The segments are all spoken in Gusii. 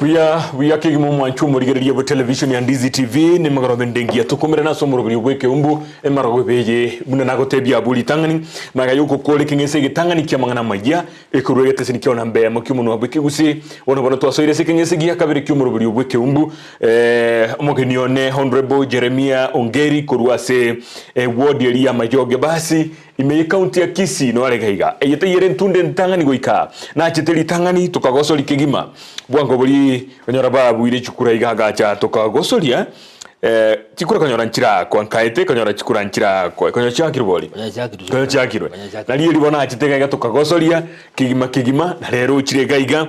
Buya buya kegima omwancho omorigereria bwe television ya Ndizi TV nemegorobe ende engiya tokomerana ase omoroberio bw'ekeumbu emarogo ebe eye buna nagotebia abwo ritang'ani maega yogokora ekeng'ese egetang'ani ki'amang'ana amayia ekorwa egeteseni kiao namba eyemo ki'omonwa bw'ekegusii bono bono twasoire ase ekeng'ese gia kabere ki'omoroberio bw'ekeumbu eh, omogeni one Honourable Jeremiah Ongeri korwa ase eh, ward eria ya Mayoge basi Ime y'ecounty ya Kisii noare gaiga. Eye teiyo ere entunde entang'ani goika nachete ritang'ani tokagosoria kegima. Bwango boria onyora babuire chikura iga agacha tokagosoria eh, chikura konyora nchirakwa nkaete konyora chikura nchirakwa konyora chiakirwe bori Konya chiakirwe konya chiakirwe Konya chiakirwe. nari eri bono nachete iga iga tokagosoria kegima kegima na rero ochire iga iga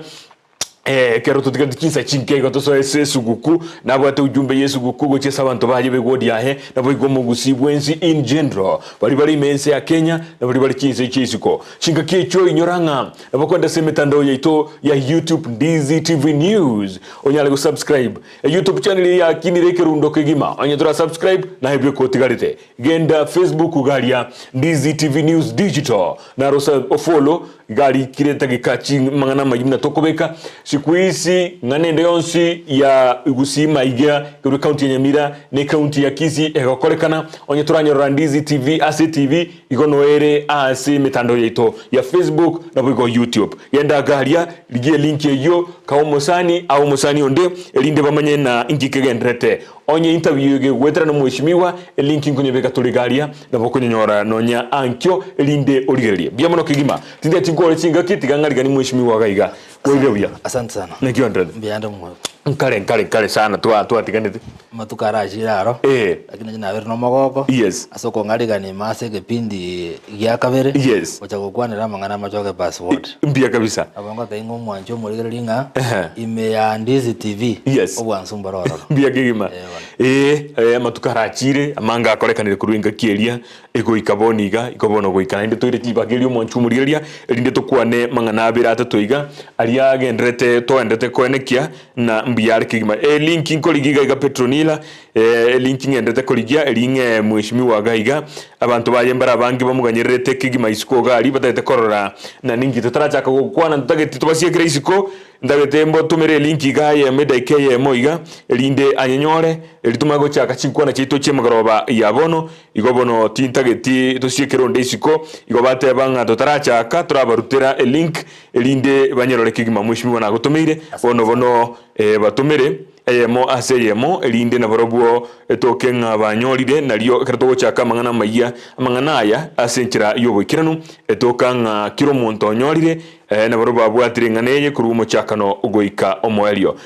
Ekero totigareti chinsa chinke igo tosoe ase esuguku, nabwate ujumbe y'esuguku gochia ase abanto baye b'egwodi yaye, naboigo omogusii bwensi in general, baria bare ime ense ya Kenya, na baria bare chinse chia isiko. Chingaki echio inyora ng'a nabo kwenda ase emetandao yaito ya YouTube Ndizi TV News, onyare gosubscribe. Eyoutube channel eye yakinire ekerundo kegima, onye tora subscribe naye bweka otigarete. Genda Facebook iga aria Ndizi TV News Digital naro ofollow iga arikire etageka chimang'ana amayia buna tokobeka siku hizi ng'ana ende yonsi ya gusii maiga korwa ecounty ya Nyamira na ecounty ya Kisii egokorekana onye toranyorora Ndizi TV ase etv igo noere ase emetandao yaito ya Facebook naboigo YouTube genda iga aria rigia elink eyio kae omosani ae omosani onde erinde bamanye na inki kegenderete Onye interview egegoetera nomweshimiwa, elink nkonyebeka tore iga aria, nabo okonyenyora nonya ankio erinde origererie. Mbuya mono kegima. Tindeti nkore chingaki tiga ng'ariganie mweshimiwa iga iga. Bwairire buya. Asante sana. Naki oenderete? Mbuya ande omwoyo. Nkare nkare nkare sana twa twatiganete. Amatuko arachire aro. Eh. Lakini inche nabeire nomogoko. Yes. Ase okong'arigania ime ase egepindi gia kabere. Yes. Gocha gokwanera amang'ana amachoge password. Mbuya kabisa. Nabo ngotebia ng'a omwanchi omorigereria ng'a Ehe. ime ya Ndizi TV Yes. obwansu mbore ororo. Mbuya kegima. Eh, bono. Ee, eh, amatuko arachire, amange akorekanire korwa engaki eria, egoika bono iga, igo bono goika naende toire ribaga eria omwanchi omorigereria, erinde tokwane mang'ana abere atato iga, aria agenderete toenderete koenekia, na mbuya are kegima. Elink nkorigia iga iga Petronila, Elink ng'enderete korigia, eri ng'ee mweshimiwa iga iga, abanto baye mbare abange bamoganyererete kegima isiko iga aria, batagete korora na ninki totarachaka gokwana ntotageti tobasiekere isiko, ntagete mbotomere elink iga eyemo edaika eyemo iga, erinde anyenyore, eri tomanye gochaka chinkwana chiaito chi'emegoroba ya bono, igo bono tintageti tosiekere onde isiko, igo bateba ng'a totarachaka torabarutera elink, erinde banyerore kegima mweshimiwa nagotomeire, bono bono batomere. Eyemo ase eyemo, erinde nabarobwo etoke ng'a banyorire, nario ekero togochaka amang'ana amayia, amang'ana aya ase enchera y'oboikeranu, etoka ng'a kera omonto onyorire, nabarobwo babwatire eng'ana eye korwa omochakano goika omoerio.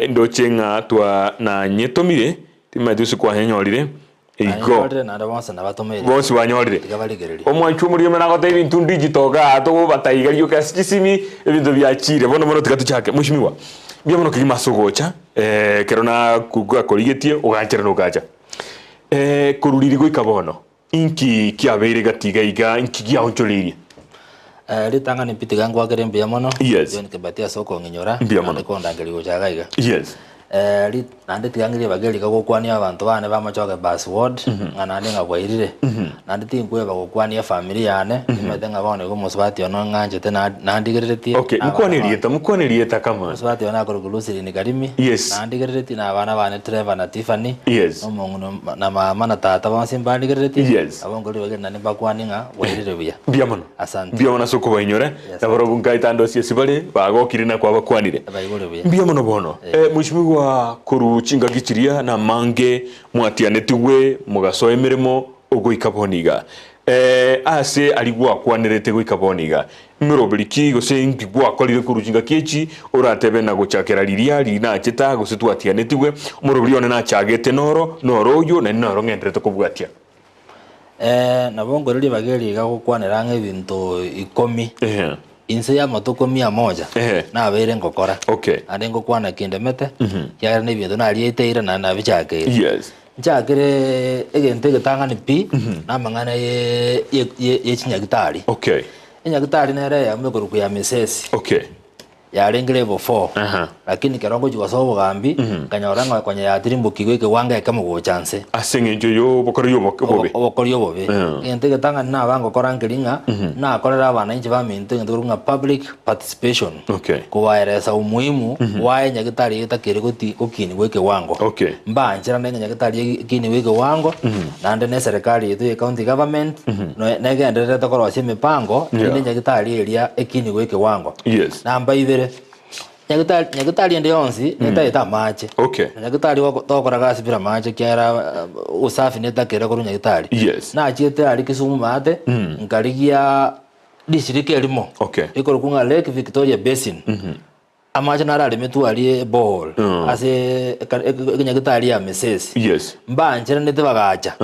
Ndoche ng'a twa nanyetomire, timanyeti gose kwanyenyorire, Igo. Nanyorire naende bonsi nabatomeire. Bonsi banyorire. Tiga barigererie. Omwanchwa omorimo nagoteba ebinto digital igaa togobataiga rioka ase chisimi ebinto biachire bono bono tiga tochake mweshimiwa mbuya mono kegima ase ogocha ekero nakorigetie oganchera na ogacha korwa riria goika bono inki kiabeire gati iga iga inki giaonchoreirie? Ritang'ani pi tiga ngwakere mbuya mono Yes. John Kibati ase okong'inyora Mbuya mono. naende kondangeria gocha iga iga. Yes. Naende tiga ng'ire ribaga eri gokwania abanto bane b'amachoge bus ward, ng'a naende ng'a bwairire. Naende tinkweba gokwania efamiri yane, nimanyete ng'a bono igo omosubati one ong'anchete na- nandigereretie. Okay, na abana mokwane bane. erieta, mokwane erieta kama. Omosubati one akorokwa Lucyline Karimi, Yes. nandigereretie na abana bane Trevor na Tiffany, Yes. na omong'ina na mama na tata bonsi mbandigereretie, Yes. nabo nkore ribaga eri naende mbakwanie ng'a bwairire buya. Mbuya mono. Asante. Mbuya mono ase okobainyora, Yes. na barobwo nkaete ande ase ase bare, bagokire na kwabakwanire. Baigure buya. Mbuya mono bono. Eh. Mweshimiwa korwa chingaki chiria na amange mwatianetigwe mogasoa emeremo ogoika bono iga. Ase aria gwakwanerete goika bono iga, meroberi ki gose inki gwakorire korwa chingaki echi oratebe na gochakera riria rinachete aa gose twatianetigwe, omoroberi one nachagete noro, noro oyio, naende noro ng'enderete kobwatia. Nabo nkore ribaga eri iga gokwanera ang'e ebinto ikomi, Ehe. inse y'amatuko mia moja, Ehe. nabeire ngokora. Okay. Naende ngokwana kindemete, ekiagera na ebinto nariete eira naende nabichakeire. Yes. Nchakere egento egetang'ani pi, na amang'ana ye- ye- ye- ye chinyagitari. Okay. Enyagitari nere eyemo ekorokwa ya Misesi, Okay. yarenge level four. Aha. Lakini ekero ngochia gosoa obogambi, nkanyora ng'a konya yatirimbokigwe ekewango ekemo gocha nse. Ase eng'encho y'obokori oboke obobe. Obokori obobe. Egento egetang'ani naba ngokora nkeri ng'a nakorera abananchi baminto egento kekorokwa ng'a public participation. Okay. Kobaeresa umuhimu bwaye nyagetari etakeire goti gokinigwa ekewango. Okay. Mbaancherane ng'a nyagetari ekinigwe ekewango, naende na eserekari yaito ya county government, noe negendererete korosia emipango, Yeah. erinde nyagetari eria ekinigwe ekewango. Yes. Namba ibere, Nyagetari nyagetari ende yonsi netagete amache. Okay. Na nyagetari goko togokora gasi bila amache ekiagera usafi netakere korwa nyagetari. Yes. Nachiete aria Kisumu maate, nkarigia rishirika erimo, Okay. rikorokwa ng'a Lake Victoria Basin. Amache naro aremetwe aria eborehole, ase eka ekenyagetari ya Mesesi. Yes. Mbancheranete bagacha.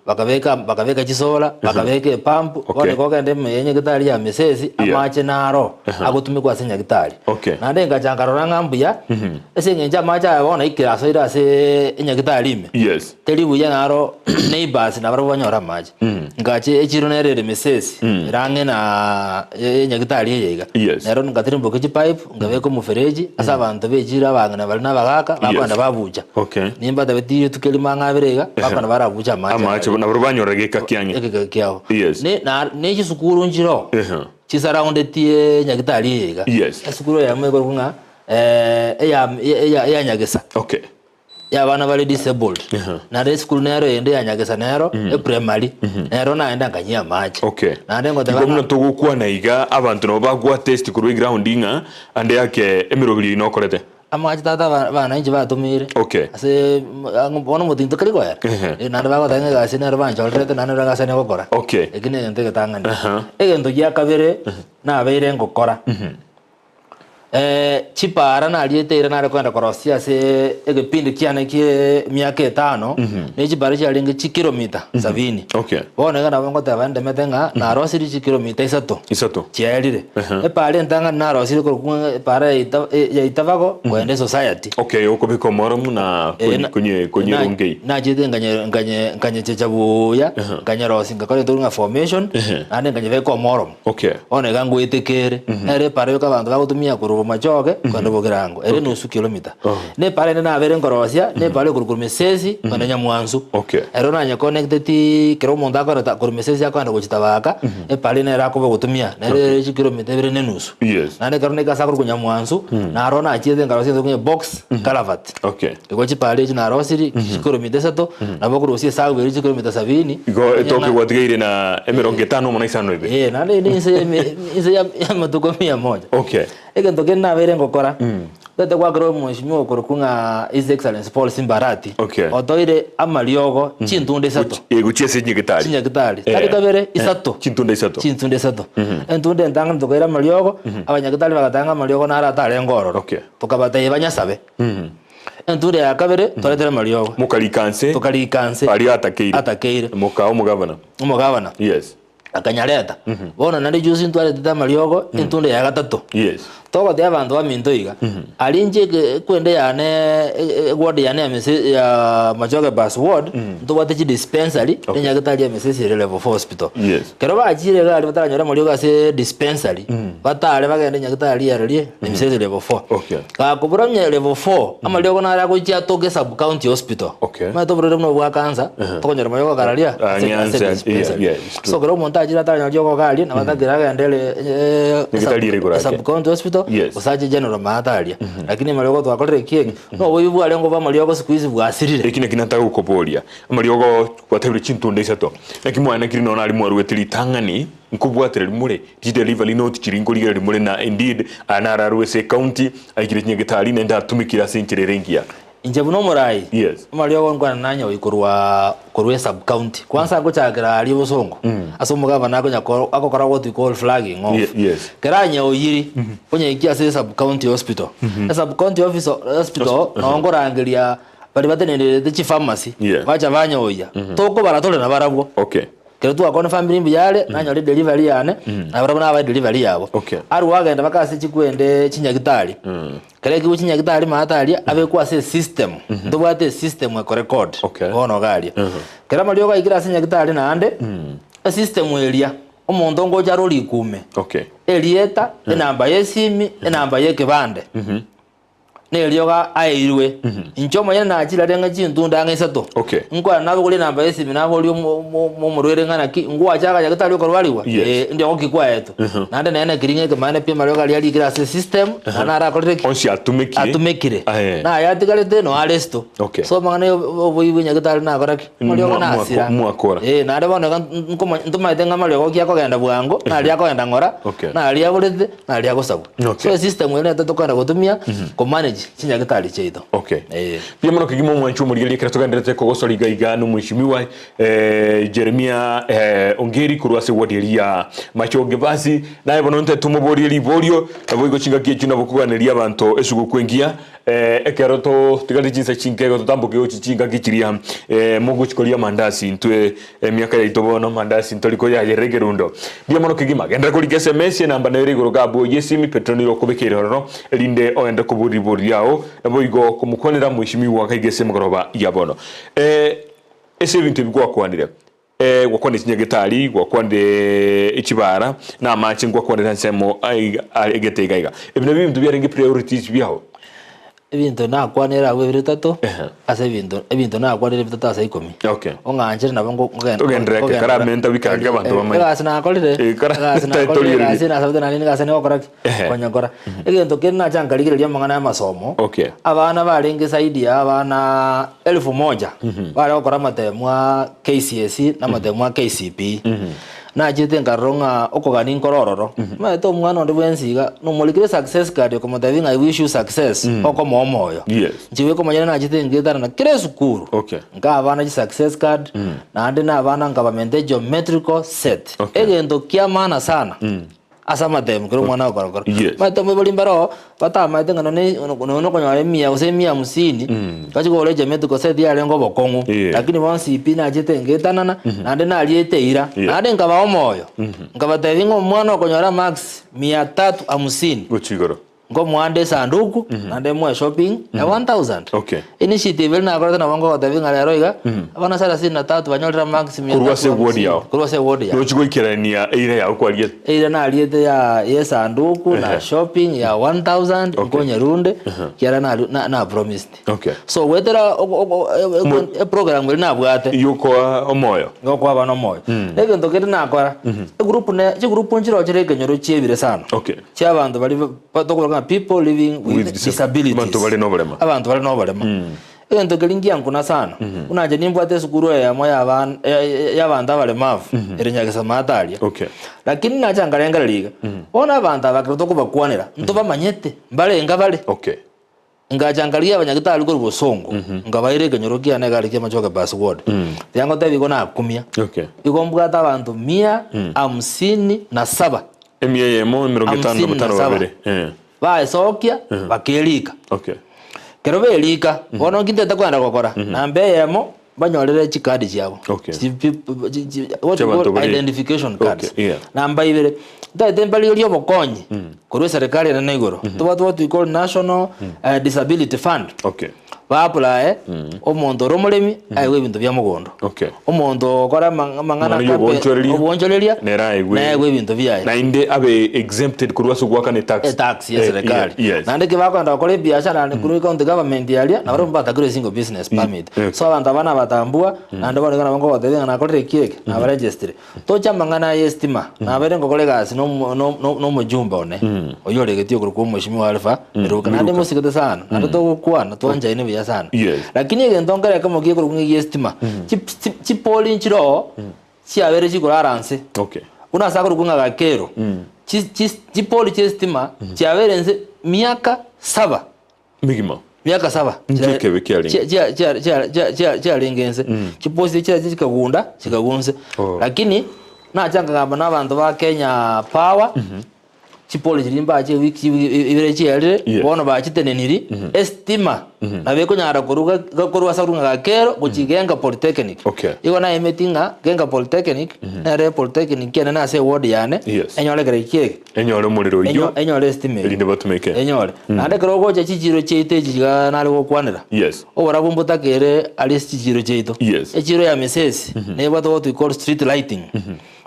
Bakabeka bakabeka chisola, bakabeka epampu, Okay. bono igo ogende ime ya nyagitari ya Mesesi, Yeah. amache naro agotumekwa ase nyagitari. Okay. Naende ngacha nkarora ng'a mbuya, ase eng'encho amache aya bono aikire asoire ase enyagitari ime, Yes. teri buya naro neighbours nabarabwo banyore amache. Ngacha echiro nere ere Mesesi, ere ang'e na enyagitari eye iga. Yes. Nero ngatirimbokia chipipe, nkabeka omofereji, ase abanto ba echiro abang'ina baria na abagaka, bakogenda babucha. Okay. Nimbatebetie rituko erimo ang'e abere iga, bakogenda barabucha amache Amache aria. nabo banyorera geka kiang'e. Egeka kiabo. Yes. Ne na ne chisukuru nchiroo, Ehe. chisaraundetie nyagitari eye iga. Yes. Esukuru eyemo ekorokwa ng'a eya eya eya Nyagesa. Okay. Ya abana bare disabled. Ehe. Naende esukuru nero eyende ya Nyagesa nero, eprimary, nero naende nkanyia amache. Okay. Naende ngoteba Igo buna ng'a togokwana iga abanto nabo bagwa test korwa eground ng'a ande ake emeroberio eye nokorete. Amache tata abananchi batomeire Okay. ase bono omotinto keri koera Ehe. eh, naende bagoteba ng'a egasi nero banchorerete naende nero egasi negokora. Okay. Eki na egento egetang'ani. Aha. Egento gia kabere nabeire ngokora, chipara nariete eira nare kogenda korosia ase egepindi kiane kie emiaka etano, ne chipara chiarenge chikilomita sabini. Okay. Bono iga nabo ngoteba ndemete ng'a narosirie chikilomita isato. Isato. Chiaerire. Ehe. Epaara entang'ani narosirie korokwa ng'a epaara ya Ita- ya Itabago kogenda esociety. Okay, okobeka omoromu na Eh, na- konye konyeronkei. Nachete nkanye nkanye nkanyechecha buya, nkanyerosia nkakora egento ng'a formation, Ehe. naende nkanyebeka omoromo. Okay. Bono iga ngoetekere, nere epaara yoka abanto bagotumia korwa Bomachoge kogenda Bogirango, ere nusu kilomita. Na epaara ende nabere nkorosia, na epaara ekorwa korwa Mesesi kogenda Nyamwansu. Okay. Ero nanyeconnecteti kera omonto akoreta korwa Mesesi akogenda gochia Tabaka, Epara eye nere akoba ogotumia, nere ere chikilomita ibere na enusu. Yes. Naende ekero naika ase akorokwa Nyamwansu, naro nachiete nkarosia egento keng'e box culvert. Okay. Igo chipara echi narosirie, chikilomita isato, nabo okorusia esabu eria chikilomita sabini. Igo etoke gwatigaire na emerongo etano amo na isano na ibere. Eh, naende ere inse ya eme- inse ya amatuko mia moja. Okay. Egento kende nabeire ngokora, ntagete goakera omweshimiwa okorokwa ng'a His Excellency Paul Simba Arati, Okay. otoire amariogo chintunda isato, Eh, gochia ase chinyagitari. chinyagitari, Eh. tari kabere, Eh, isato. Chintunda isato. Chintunda isato. Entunda entang'ani tokaira amariogo, abanyagitari bagatanga amariogo naro atarenge ororo. Okay. Tokabatebia banyasabe. Entunda ya kabere, twaretire amariogo. Mokarika nse. Tokarika nse. Aria atakeire. Atakeire. Mokaa omogavana. Omogavana. Yes. Akanyareta. Bono naende juzi ntwaretete amariogo, entunda ya gatato. Yes. Togotebi abanto baminto iga, aria inche eke ekwende yane eward yane ya mese ya Machoge bus ward, ntobwate chidispensary, Okay. nenyagitari ya Mesesi ere level four hospital. Yes. Kero bachire iga aria bataranyora amariogo ase dispensary, batare bagende nyagitari erorie Mesesi level four. Okay. Gakobora onye level 4, amariogo naro agochia atoke sub county hospital. Okay. Omanyete oborwaire buna obwa cancer, tokonyora mariogo kararia Ah, ase ng'anse, ase yeah, dispensary. yeah, it's true. So kero omonto achire ataranyora riogo iga aria, nabo atakire agende ere eh, Nyagetari ere igoro ake. sub county hospital, Yes. gose ache general maate aria. Lakini amariogo twakorire ki eki, na oboibi bwarenge bwa amariogo siku hizi bwasirire. Eki naki nataka gokoboria, amariogo gwatebire chintunda isato, naki mwanakiri nonya naria mwaruete ritang'ani, Nkobwatereri more chidelivery note chiria nkorigereria more na indeed aya nararwe ase ecounty aikire chinyagetari naende atumekire ase enchera ere engiya. Inche buna omorai, Yes. amariogo nkwana nanye oyi korwa korwa esub county. Kwanza ngochakera aria bosongo, ase omogavana akonya ko agokora what we call flagging off. Ye- yes. Kera anyeoyiri, onyeikia ase esub county hospital. Esub county office hospital, noo nkorangeria baria batenenerete chipharmacy, Yeah. bacha banyoyia. Tokobara tore nabarabwo. Okay. Ekero twakwana efamiri mbuya are, nanyora edelivery yane, nabarabwo nabae edelivery yabo. Okay. Arwo agenda mpaka ase chikwende chinyagitari. Ekero ekigwe chinyagitari maate aria, abekwe ase esystem. Ntobwate esystem ekorecord Okay. bono iga aria. Ekero amariogo aikire ase nyagitari naende, esystem eria, omonto ngocha are orikume, Okay. erieta, enamba ya esimi, enamba ya ekebande. Neriogo aeirwe. Inche omonyene nachire ng'a chintunda ang'e isato. Okay. Nkwana nabogorie enamba y'esimi naborie omo- omo- omorwaire ng'a naki, ngwacha agacha getari okorwariwa? Yes. Eh, ndiogo ki kwaetwe. Naende nere nekeri ng'a ekemanyererio pi amariogo aria arikire ase esystem, naende narakorire ki? Onsi atumekire. Atumekire. Aye. Naye atigarete no aresto. Okay. So amang'ana ya oboibi nyagetari nakora ki? Amariogo Mwa- nasira. mwakora. Eh, naende bono iga nkomo- ntomaete ng'a amariogo ki akogenda bwango, naria akogenda ng'ora, Okay. naria aborete, naria agosabwa. Okay. So esystem eye nero tokogenda gotumia komanage chinyagitari chiaito. Okay. Eh. Mbuya mono kegima omwanchi omorigereria ekero togendererete kogosora iga iga na omweshimiwa eh, Jeremia eh, Ongeri korwa ase ward eria ya Machoge basi naye bono nte tomoborie riborio naboigo chingaki echio nabo koganeria abanto esuguku engiya eh, ekero totigarire chinsa chinke igo totamboke gochi chingaki chiria eh, mogochi koria amandasi intwe Emiaka yaito bono mandasi ntori koyayerera egerundo. Mbuya mono kegima. Genderera korika SMS enamba nere igoro iga abwo y'esimi Petronila okobekeire ororo erinde ogende koboria ribori riao naboigo komokwanera mweshimiwa gaiga ase emegoroba ya bono. Eh, ase ebinto ebi gwakwanire eh, gwakwanire chinyagetari, gwakwanire chibara na amache ngwakwanire ensemo aiga egete iga iga. Ebi nabio ebinto biarenge priorities biao. Ebinto nakwanire abwo ebire bitato, Ehe. ase ebinto ebinto nakwanire bitato ase ikomi. Okay. Ong'anchere nabo ngo- ngogen- Togenderere eke, ngogenderera. karamenta bikange abanto bamanye. Egasi nakorire, Eh, kara- egasi nakorire, torigereria. egasi nasabete naende egasi nigokora ki? Ehe. Konyekora. Egento kende nacha nkarigereria amang'ana ya amasomo, Okay. abana barenge zaidi ya abana elfu moja, bare gokora amatemu a KCSE na amatemu a KCPE. Nachete nkarora ng'a okogania nkore ororo. Omanyete omwana onde bwensi iga, nomorikire success card okomotebia ng'a I wish you success, okomoa omoyo. Yes. Inche bweka omonyene nachete ngetarana kera esukuru, Okay. nkaa abana chi success card, naende na abana nkabamenta egeometrical set. Okay. Egento kia maana sana, ase amatemo kera omwana agokora kora. Yes. Omanyete omoibori mbare oo, Batamaete ng'a nonye nonye okonyora emia gose emia hamsini, bachia kogora egeometrical set yarenge obokong'u, Yeah. lakini bonsi pi nachete ngetanana, naende nariete eira, Yeah. naende nkabaa omoyo, nkabatebia ng'a omwana okonyora marks mia tatu hamsini, Gochia igoro. nkomoa nde esanduku, naende moe shopping ya 1000. Okay. Initiative eria nakorete nabo nkogotebia ng'a rero iga, abana sarasini na tatu banyorire marks mia Korwa tatu ase eward hamsini, yao. korwa ase eward yao. Nochi goikerania eira yao kwariete. Eira nariete ya y'esanduku na Ehe. shopping ya 1000 Okay. nkonyerunde kiara naru- na na promised. Okay. So goetera oko- oko- e- e- Mo- eprogram eri nabwate Yokoa omoyo. gokoa abana omoyo. Egento kende nakora, egroup ne chigroup nchiro chire ekenyoro chiebire sana. Okay. Chia abanto baria ba tokoroka ng'a people living with With disab- disabilities. Abanto bare noborema. Abanto bare noborema. Egento keria ngiankuna sana, buna inche nimbwate esukuru eyemo y'aban- y'abanto abaremavu ere Nyagesamata aria. Okay. Lakini nacha nkarengereria iga, bono abanto aba ekero tokobakwanera, ntobamanyete, mbarenga bare. Okay. Ngacha nkarigia abanyagitari korwa bosongo, nkabaira ekenyoro kiane egari kia Machoge Bus Ward. Tiga ngotebie igo nakumia. Okay. Igo mbwate abanto mia hamsini na saba. Emia eyemo, emerongo etano na Hamsini na batano saba. babere. Eh. Baesokia, bakerika. Okay. Kero berika, bono nki ntete kwenda gokora, namba eyemo banyorere chikadi chiabo. Okay. Chi- pi- chi- chi- what we Chiabanto call bari- identification cards. Okay, yeah. Namba ibere, ntaete mbarigerie obokonyi korwa eserekari enene igoro. Tobwate what we call National eh, Disability Fund. Okay. Ba apply, omonto ore omoremi aegwe ebinto bia mogondo. Okay. Omonto ogokora amang'ana Amang'ana ya obonchoreria, obonchoreria, nere aegwe. naegwe ebinto biaye. Naende abe exempted korwa ase ogoakana etax. Etax ya Eh, serikali. yeah, yes. Naende ki bakoenda gokora ebiashara naende korwa county government aria, nabarabwo mbatakire single business permit. Okay. So abanto aba nabatambua, naende bono iga nabo nkogotebia ng'a nakorire eki eke, nabaregistire. Toche amang'ana aya estima, nabeire ngokora egasi na omo- no- no- na omojumbe one, oyio oregetie okorokwa omweshimiwa Alpha Miruka. Naende mosigete sana, naende togokwana, twanchaine buya sana. Yes. Lakini egento nkere ekemo gekorokwa ng'a egia estima, chi- chi- chipoli nchire oo, chiabeire chikorara nse. Okay. Buna ase akorokwa ng'a Gakero, chi- chi- chipoli chia estima chiabeire nse miaka saba. Migima. Miaka saba Inki ekebe kiarenge? chia- chia- chia- chia- chia- chia- chiarenge nse chiposi chiacha chikagunda chikagwa nse Oh. lakini nacha nkagamba na abanto ba Kenya Power chipoli chiria mbache ewiki ibere chiarire Yes. bono bachiteneniri estima nabo ekonyara koruga korwa ase korwa ng'a Gakero gochia Genga Polytechnic Okay. igo naemeti ng'a Genga Polytechnic nere polytechnic enene ase eward yane Yes. enyore kere kiege Enyore omorero oyio, Enyo- enyore estima eyio. erinde batumeke. Enyore. Naende ekero ogocha chichiro chiaito echi iga nare gokwanera. Yes. Oborabu mbotakere aria ase chichiro chiaito. Yes. Echiro ya Misesi, nebwate what we call street lighting.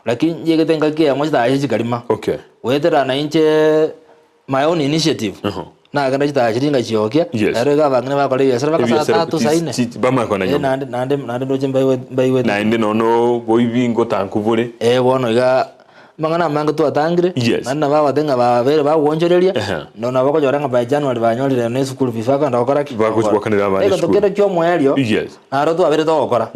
Lakini njegete engaki eyemo chitaya chikarima. Okay. Goetera na inche my own initiative. Nagenda chitaya chiria ngachiokia, Yes. ero iga abang'ina bakora ebiasara mpaka saa Ebiasara tatu chi- saa ine. chi- bamanye kogenda Eh, nyomba. naende naende naende ndoche mbaigwe mbaigwete. Naende nono boibi ngotanku bore. Eh, bono iga amang'ana amange twatangire, Yes. naende nabo abagote ng'a babere bagoonchoreria, Ehe. no nabo okonyora ng'a by January banyorire na eschool fees bakogenda gokora ki? Bagochi goakanera abana Egento esukuru. kende kia omoerio, Yes. naro twabere togokora,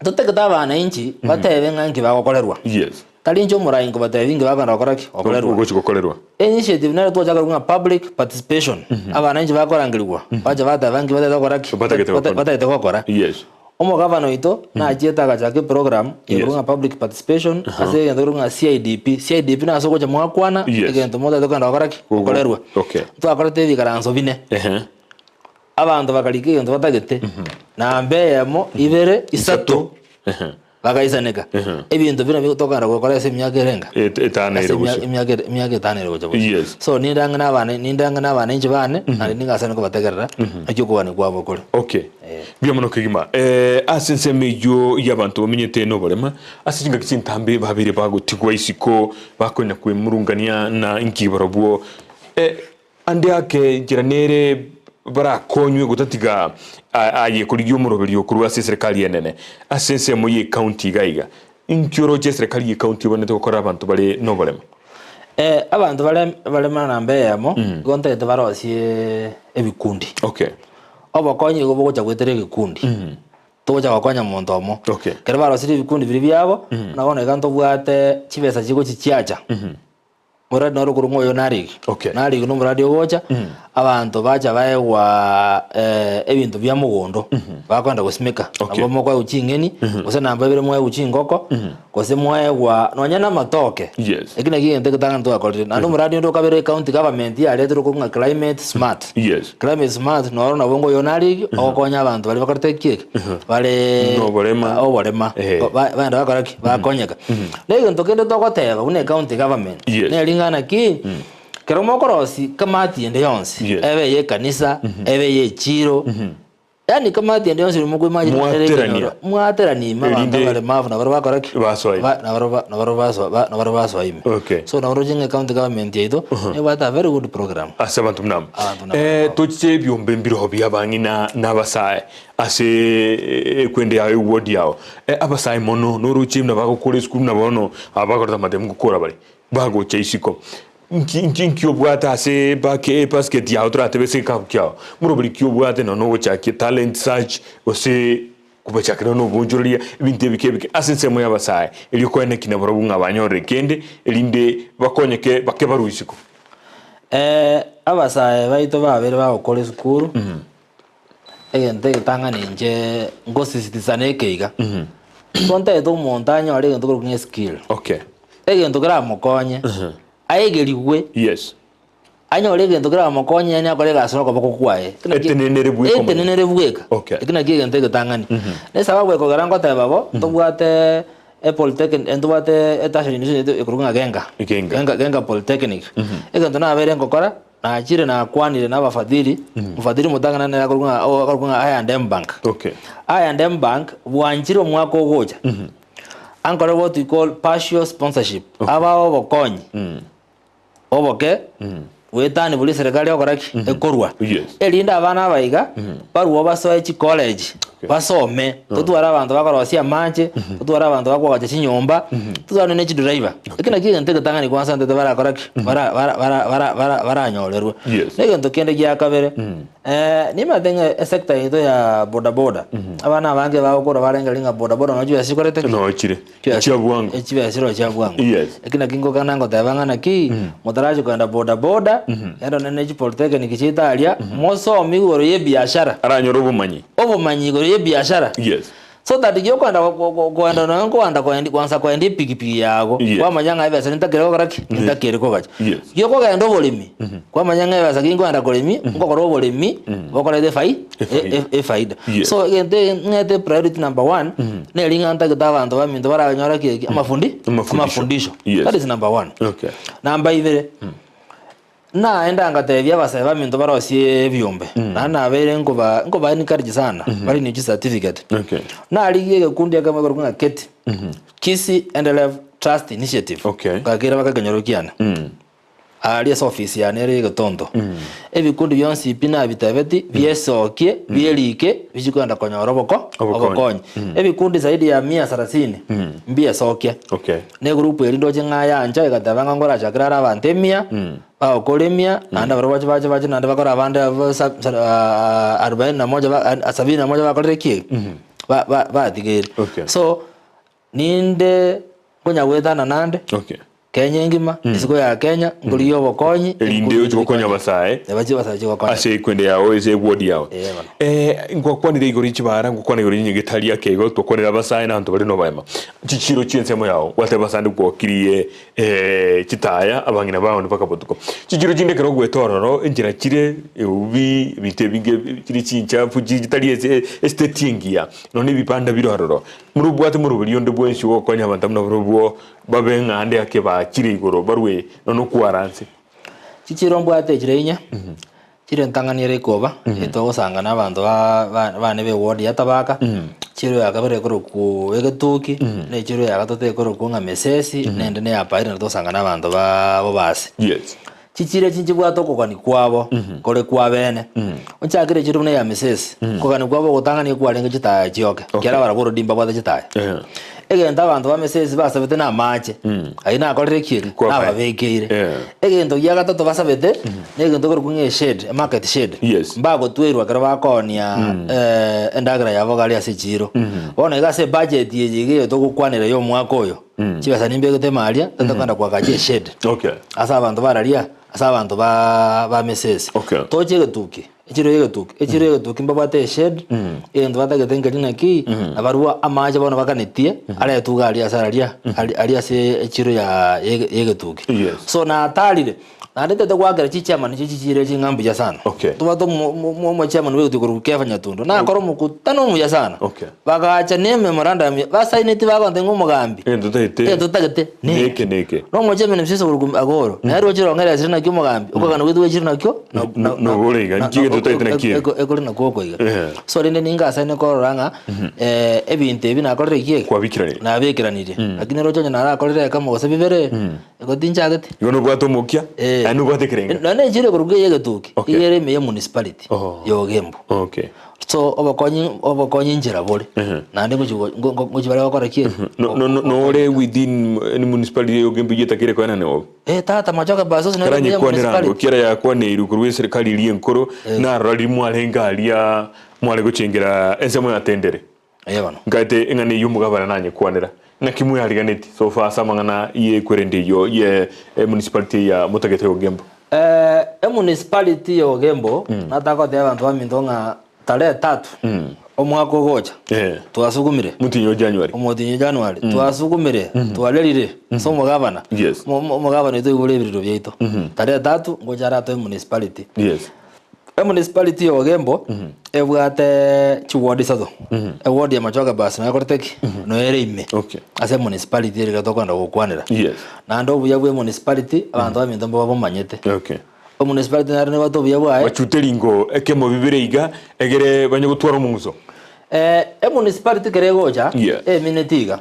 totagete abananchi batebe ng'a nki bagokorerwa. Yes. Tari inche omorai nkobatebia inki bakogenda gokora ki? Gokorerwa. Ogochi gokorerwa. Initiative nere twachaka korwa ng'a public participation. Abananchi bakorangerigwa, bacha bateba nki batagete gokora ki? Batagete gokora. Batagete gokora. Yes. Omogavana oito nachiete agachaka eprogram Yes. ekorwa ng'a public participation ase egento ekorwa ng'a CIDP. CIDP nase ogocha mwakwana Yes. egento motagete kogenda gokora ki? Gogo- Gokorerwa. Okay. Twakorete ebikaranso bine. Ehe. Abanto bakarika egento batagete, namba eyemo, ibere, isato. Ehe. Bagaisaneka, ebinto buna bi tokogenda gokora ase emiaka ere enga? Et- etano Ase ere emia- gochia. emiaka ere- emiaka etano ere gocha bosio. Yes. So ninde ang'e na abana ninde ang'e na abananchi bane, naende nigo asane kobategerera, naki okogania kwabo kore. Okay. Mbuya mono kegima. Eh, ase ensemo eyio y'abanto bamenyete noborema, ase chingaki chintambe babeire bagotigwa isiko, bakonya kwemurungania na inki barobwo. Eh, Ande ake enchera nere barakonywe gotatiga aye korigia omoroberio korwa ase eserekari enene ase ensemo ye county iga iga. Inki oroche eserekari ye county ebwenerete gokora abanto bare noboremo? Eh, abanto bare baremana namba eyemo, igo ntagete barosie ebikundi. Okay. Obokonyi igo bogocha goetera egekundi. Togocha gokonya monto omo. Okay. Ekero barosirie ebikundi biria biabo, buna bono iga ntobwate chibesa chigochi chiacha. Moradi noro okorwa ng'a oyo narigi. Okay. Narigi na omoradi ogocha, abanto bacha baegwa eh, ebinto bia mogondo, bakoenda gosimeka. Okay. Nabo mokoegwa ching'eni, gose namba ibere moegwe chingoko, gose moegwa nonya na amatoke. Yes. Eki nakio egento egetang'ani twakorire. Naende omoradi onde okabere ecounty government yareterwe okorwa ng'a climate smart. Yes. Climate smart noro nabo ng'a oyo narigi, ogokonya abanto baria bakorete ki eke? Bare Noborema. oborema. Eh. Ba- baenda bakora ki? Bakonyeka. Na egento kende togoteba buna ecounty government, Yes. neri ng'a naki, kero mokorosia kamati ende yonsi, Yes. ebe eye ekanisa, ebe eye echiro, yaani kamati ende yonsi ime mokoimagine ere Mwaterania. ekenyoro, mwaterania ime abanto Erinde- abaremavu nabaro bakora ki? Basoa ime. Ba- nabaro ba- nabaro basoa ba- nabaro basoa ime. Okay. So nabo roche ng'a ecounty government yaito, nebwate a very good program. Ase abanto buna aba. Abanto buna Eh, tochiche ebiombe mbiroho bia abang'ina na abasae Ase ekwende yao eward yao, abasae mono noroche buna bagokora esukuru buna bono aba bagorete amatemu ngokora bare, bagocha isiko. Nki nki nki obwate ase ebake ebasket yao toratebe ase egekabu kiao, morobori ki obwate nonya ogochakia talent search gose kobachakera nonya oboonchoreria ebinto ebike ebike ase ensemo ya abasae erio koeneki nabarobwo ng'a banyorire kende erinde bakonyeke bake barwe isiko. Abasae baito babere bagokora esukuru. Egento egetang'ani inche ngosisitiza neke iga, nigo ntagete omonto anyore egento korokwa ng'a eskill. Okay. Egento keramokonye, aegerigwe, Yes. anyore egento keramokonye yaani akore egasi na okoboko kwaye. Eki nakio- Etenenere bweka omonyene. Etenenere bweka. Okay. Eki nakio egento egetang'ani. Na esababu ekogera ngoteba bo, ntobwate epolytechnic ntobwate etertiary institution ekorokwa ng'a Genga. Genga. Genga Genga Polytechnic. Egento nabeire ngokora, Nachire nakwanire nabafadhili, omofadhili omotang'ani nere akorokwa ng'a o- akorokwa ng'a I&M Bank. Okay. I&M Bank bwanchire omwaka ogocha, ankore what we call partial sponsorship, abae obokonyi oboke goetania boria eserekari egokora ki? Ekorwa. Yes. Erinde abana aba iga, barwo basoe chicollege, basome, totware abanto bakorosia amache, totware abanto bakoagacha chinyomba, totware nonya ne chidriver. Eki nakio egento egetang'ani kwansa ntete barakora ki? Bara- bara- bara- bara- bara- baranyorerwe. Yes. Na egento kende gia kabere, nimanyete ng'a esector yaito ya bodaboda, abana abange bagokora barengereria ng'a bodaboda noo chibesa chikorete ki? Noo chire. Chia bwango. Chibesa chiroo chia bwango. Yes. Eki naki ngokana ngoteba ng'a naki, motarachia kogenda bodaboda, genda nonye ne chipolytechnic chiaito aria, mosome igoro ya ebiashara. Aranyore obomanyi. Obomanyi igoro ya ebiashara. Yes. So that riria okogenda kogenda nonya nkoenda koendi kwansa koenda epikipiki yago, Yes. kwamanya ng'a ebesa nintakere gokora ki? Nintakere kogacha. Yes. Riria okogenda oboremi, kwamanya ng'a ebesa ginkoenda koremi, nkokora oboremi, bokoreta efai Efaida. e- e- efaida. Yes. So egento ege ng'ete priority number one, neri ng'a ntagete abanto baminto baranyore ki eki? Amafundi Amafundisho. amafundisho. Yes. That is number one. Okay. Namba ibere, Naende angatebia abasae baminto barosie ebiombe, naende nabeire nkoba nkoba encourage sana, bare ne chicertificate. Okay. Narigia egekundi ekemo ekorokwa ng'a KETI, Kisii Endelev Trust Initiative, Okay. ngakera baka ekenyoro kiane. Aaria ase ofisi yane ere y'egetonto. Ebikundi bionsi pi nabitebeti, biesokie, bierike, bichie kogenda konyora oboko Obokonyi. obokonyi. Ebikundi zaidi ya mia sarasini mbiesokie. Okay. Na egroup eria ndoche ng'a yancha egateba ng'a nkorachakere are abanto emia, bagokora emia, naende barabwo bache bache bache naende bakore abande abwo sa sa arubaini na moja ba sabini na moja bakorire ki? Ba ba batigeire. Okay. So, ninde nkonya goetana nande. Okay. Kenya engima, isiko ya Kenya, nkorigia obokonyi, Erinde oche gokonya abasae Ebache abasae bache gokonya. ase ekwende yao ase eward yao. Ee bono. Eh, ngwakwanire igoro ye chibara, ngwakwanire igoro ye nyagetari ake igo, twakwanire abasae na abanto bare noboema. Chichiro chi'ensemo yao, gwateba ase ande gwokirie eh, chitaya, abang'ina bao mpaka botuko. Chichiro chinde ekero ogwete ororo, enchera chire eubi, ebinto ebinge chire chinchafu, chitari ase estate engiya, nonya ebibanda bire ororo. Morobwate moroberi onde bwensi ogokonya abanto buna barobwo Babe ng'a ande ake baachire igoro barue nonya okwara nse. Chichiro mbwate echire inye, chire ntang'ani ere ikoba, etogosanga na abanto ba- ba- bane ba eward ya Tabaka, chiro ya kabere ekorokwa Egetuki, na echiro ya gatato ekorokwa ng'a Mesesi, na ende neya Pairi naende togosanga na abanto ba Bobasi. Yes. Chichiro echi nchibwate okogani kwabo kore kw'abeene. Onchakere echiro buna eya Mesesi, okogani kwabo ogotang'ani ekwarenge chitaya chioke, ekiagera barabwo already mbabwate chitaya. Egento abanto ba Mesesi basabete namache, ayio nakorire ki? Kwabae. Nababekeire. Eh. Egento gia gatato basabete, negento ekorokwa ng'a eshade, emarket shade. Yes. Mbagotwerwa ekero bakoonia endagera yabo iga aria ase echiro. Bono iga ase ebudget eye iga eye togokwanera ya omwaka oyo, Chibesa nimbegete ime aria, tata kogenda koagacha eshade. Okay. Ase abanto bararia, ase abanto ba ba mesesi. Okay. Toche egetuki, echiro ya egetuki, echiro ya egetuki mbabwate eshade, egento batagete nkeri naki, nabarwa amache bono bakanetie, aretwe iga aria ase araria, aria aria ase echiro ya ya egetuki. Yes. So natarire, Naende tete goakera chichairman echi chichire ching'a mbuya sana. Okay. Tobwate omo- omo- omochairman bwe egetuko Kefa Nyatundo, nakora omokutano omuya sana. Okay. Bagacha ne ememorandum basaineti bagonte ng'a omogambi. Egento totagete. Egento totagete Neke, neke. Na omochairman msese okorokwa Agoro, nere roche rong'ere asire naki omogambi, okogana gwaito gwechire nakio No- no- nobore iga, nki egento totagete nakio eke? ekore nakwo oko iga. Ehe. So rende ningasaine korora ng'a ebinto ebi nakorire ki eke? Kwabikeranirie. Nabikeranirie. Lakini roche onye narakorire ekemo gose bibere, Igo tinchagete. Igo nobwate omokia, Eh. naende nobwate ekerenga. Nonya enchera ekorokwa eye egetoki, Okay. iga ere ime ye municipality Oh. ya Ogembo. Okay. So obokonyi obokonyi nchera bore, naende ngochi go- ngo- ngo- ngochi bare gokora ki? No- no- no- Nore within any municipality ya Ogembo eyio etakire koenana obe. Eh tata machoke basosi nere ime ye Karanyekwanera ango, municipality. kiara yakwaneirwe korwa eserikari eria enkoro, narora riria mwarenge aria mware gochengera ensemo ya Tendere. Aye bono. Nkaete eng'ana eyio omogabana nanyekwanera, Naki mweyariganeti so far ase amang'ana y'ekwerende eyio ye municipality ya motagete Ogembo? Emunicipality ya Ogembo natagotebia abanto baminto ng'a tarehe tatu omwaka ogocha twasugumire Motienyi o January. omotienyi o January twasugumire twarerire ase omogabana Yes. omogabana oito oigure ebirero biaito tarehe tatu ngocha aratoe municipality. Yes. Emunicipality ya Ogembo ebwate chiward isato. Eward ya Machoge bus noyo ekorete ki? Noyo ere ime. Okay. Ase emunicipality ere iga tokogenda gokwanera. Yes. Naende obuya bwa emunicipality, abanto baminto mboba bomanyete. Okay. Emunicipality naro nebwate obuya bwaye. Bachute ringo ekemo bibere iga egere banye gotwara omong'uso. Emunicipality ekero egocha, Yes. emineti iga.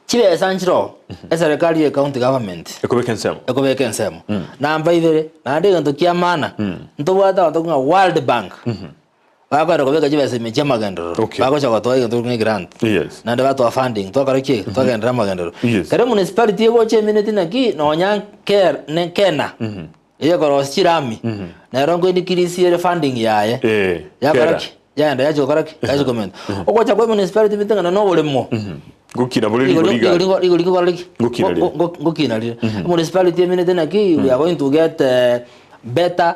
Chibesa nchiroo, eserekari ye county government Ekobeka ensemo. ekobeka ensemo. Namba ibere, naende egento kia maana, ntobwate abanto ng'a World Bank, bakoenda kobeka chibesa ime chia amagenderero, Okay. bagocha gotoa egento ng'a egrant. Yes. Naende batoa funding, twakora ki? Twagenderera amagenderero. Yes. Ekero emunicipality egocha emineti naki, nonya ker ne kena, eyekorosia chirami, nero nkoincrease ere funding yaye. Eh, Yakora kera. ki? Yaenda yachia gokora ki? Yachia komenta. Ogocha kwa municipality mite ng'a nonya oboremo. Ngokina bore Rigori rigori iga. rigori rigori rigori riki? Ngokina rire. Ngokina rire. Municipality eminete naki we are going to get better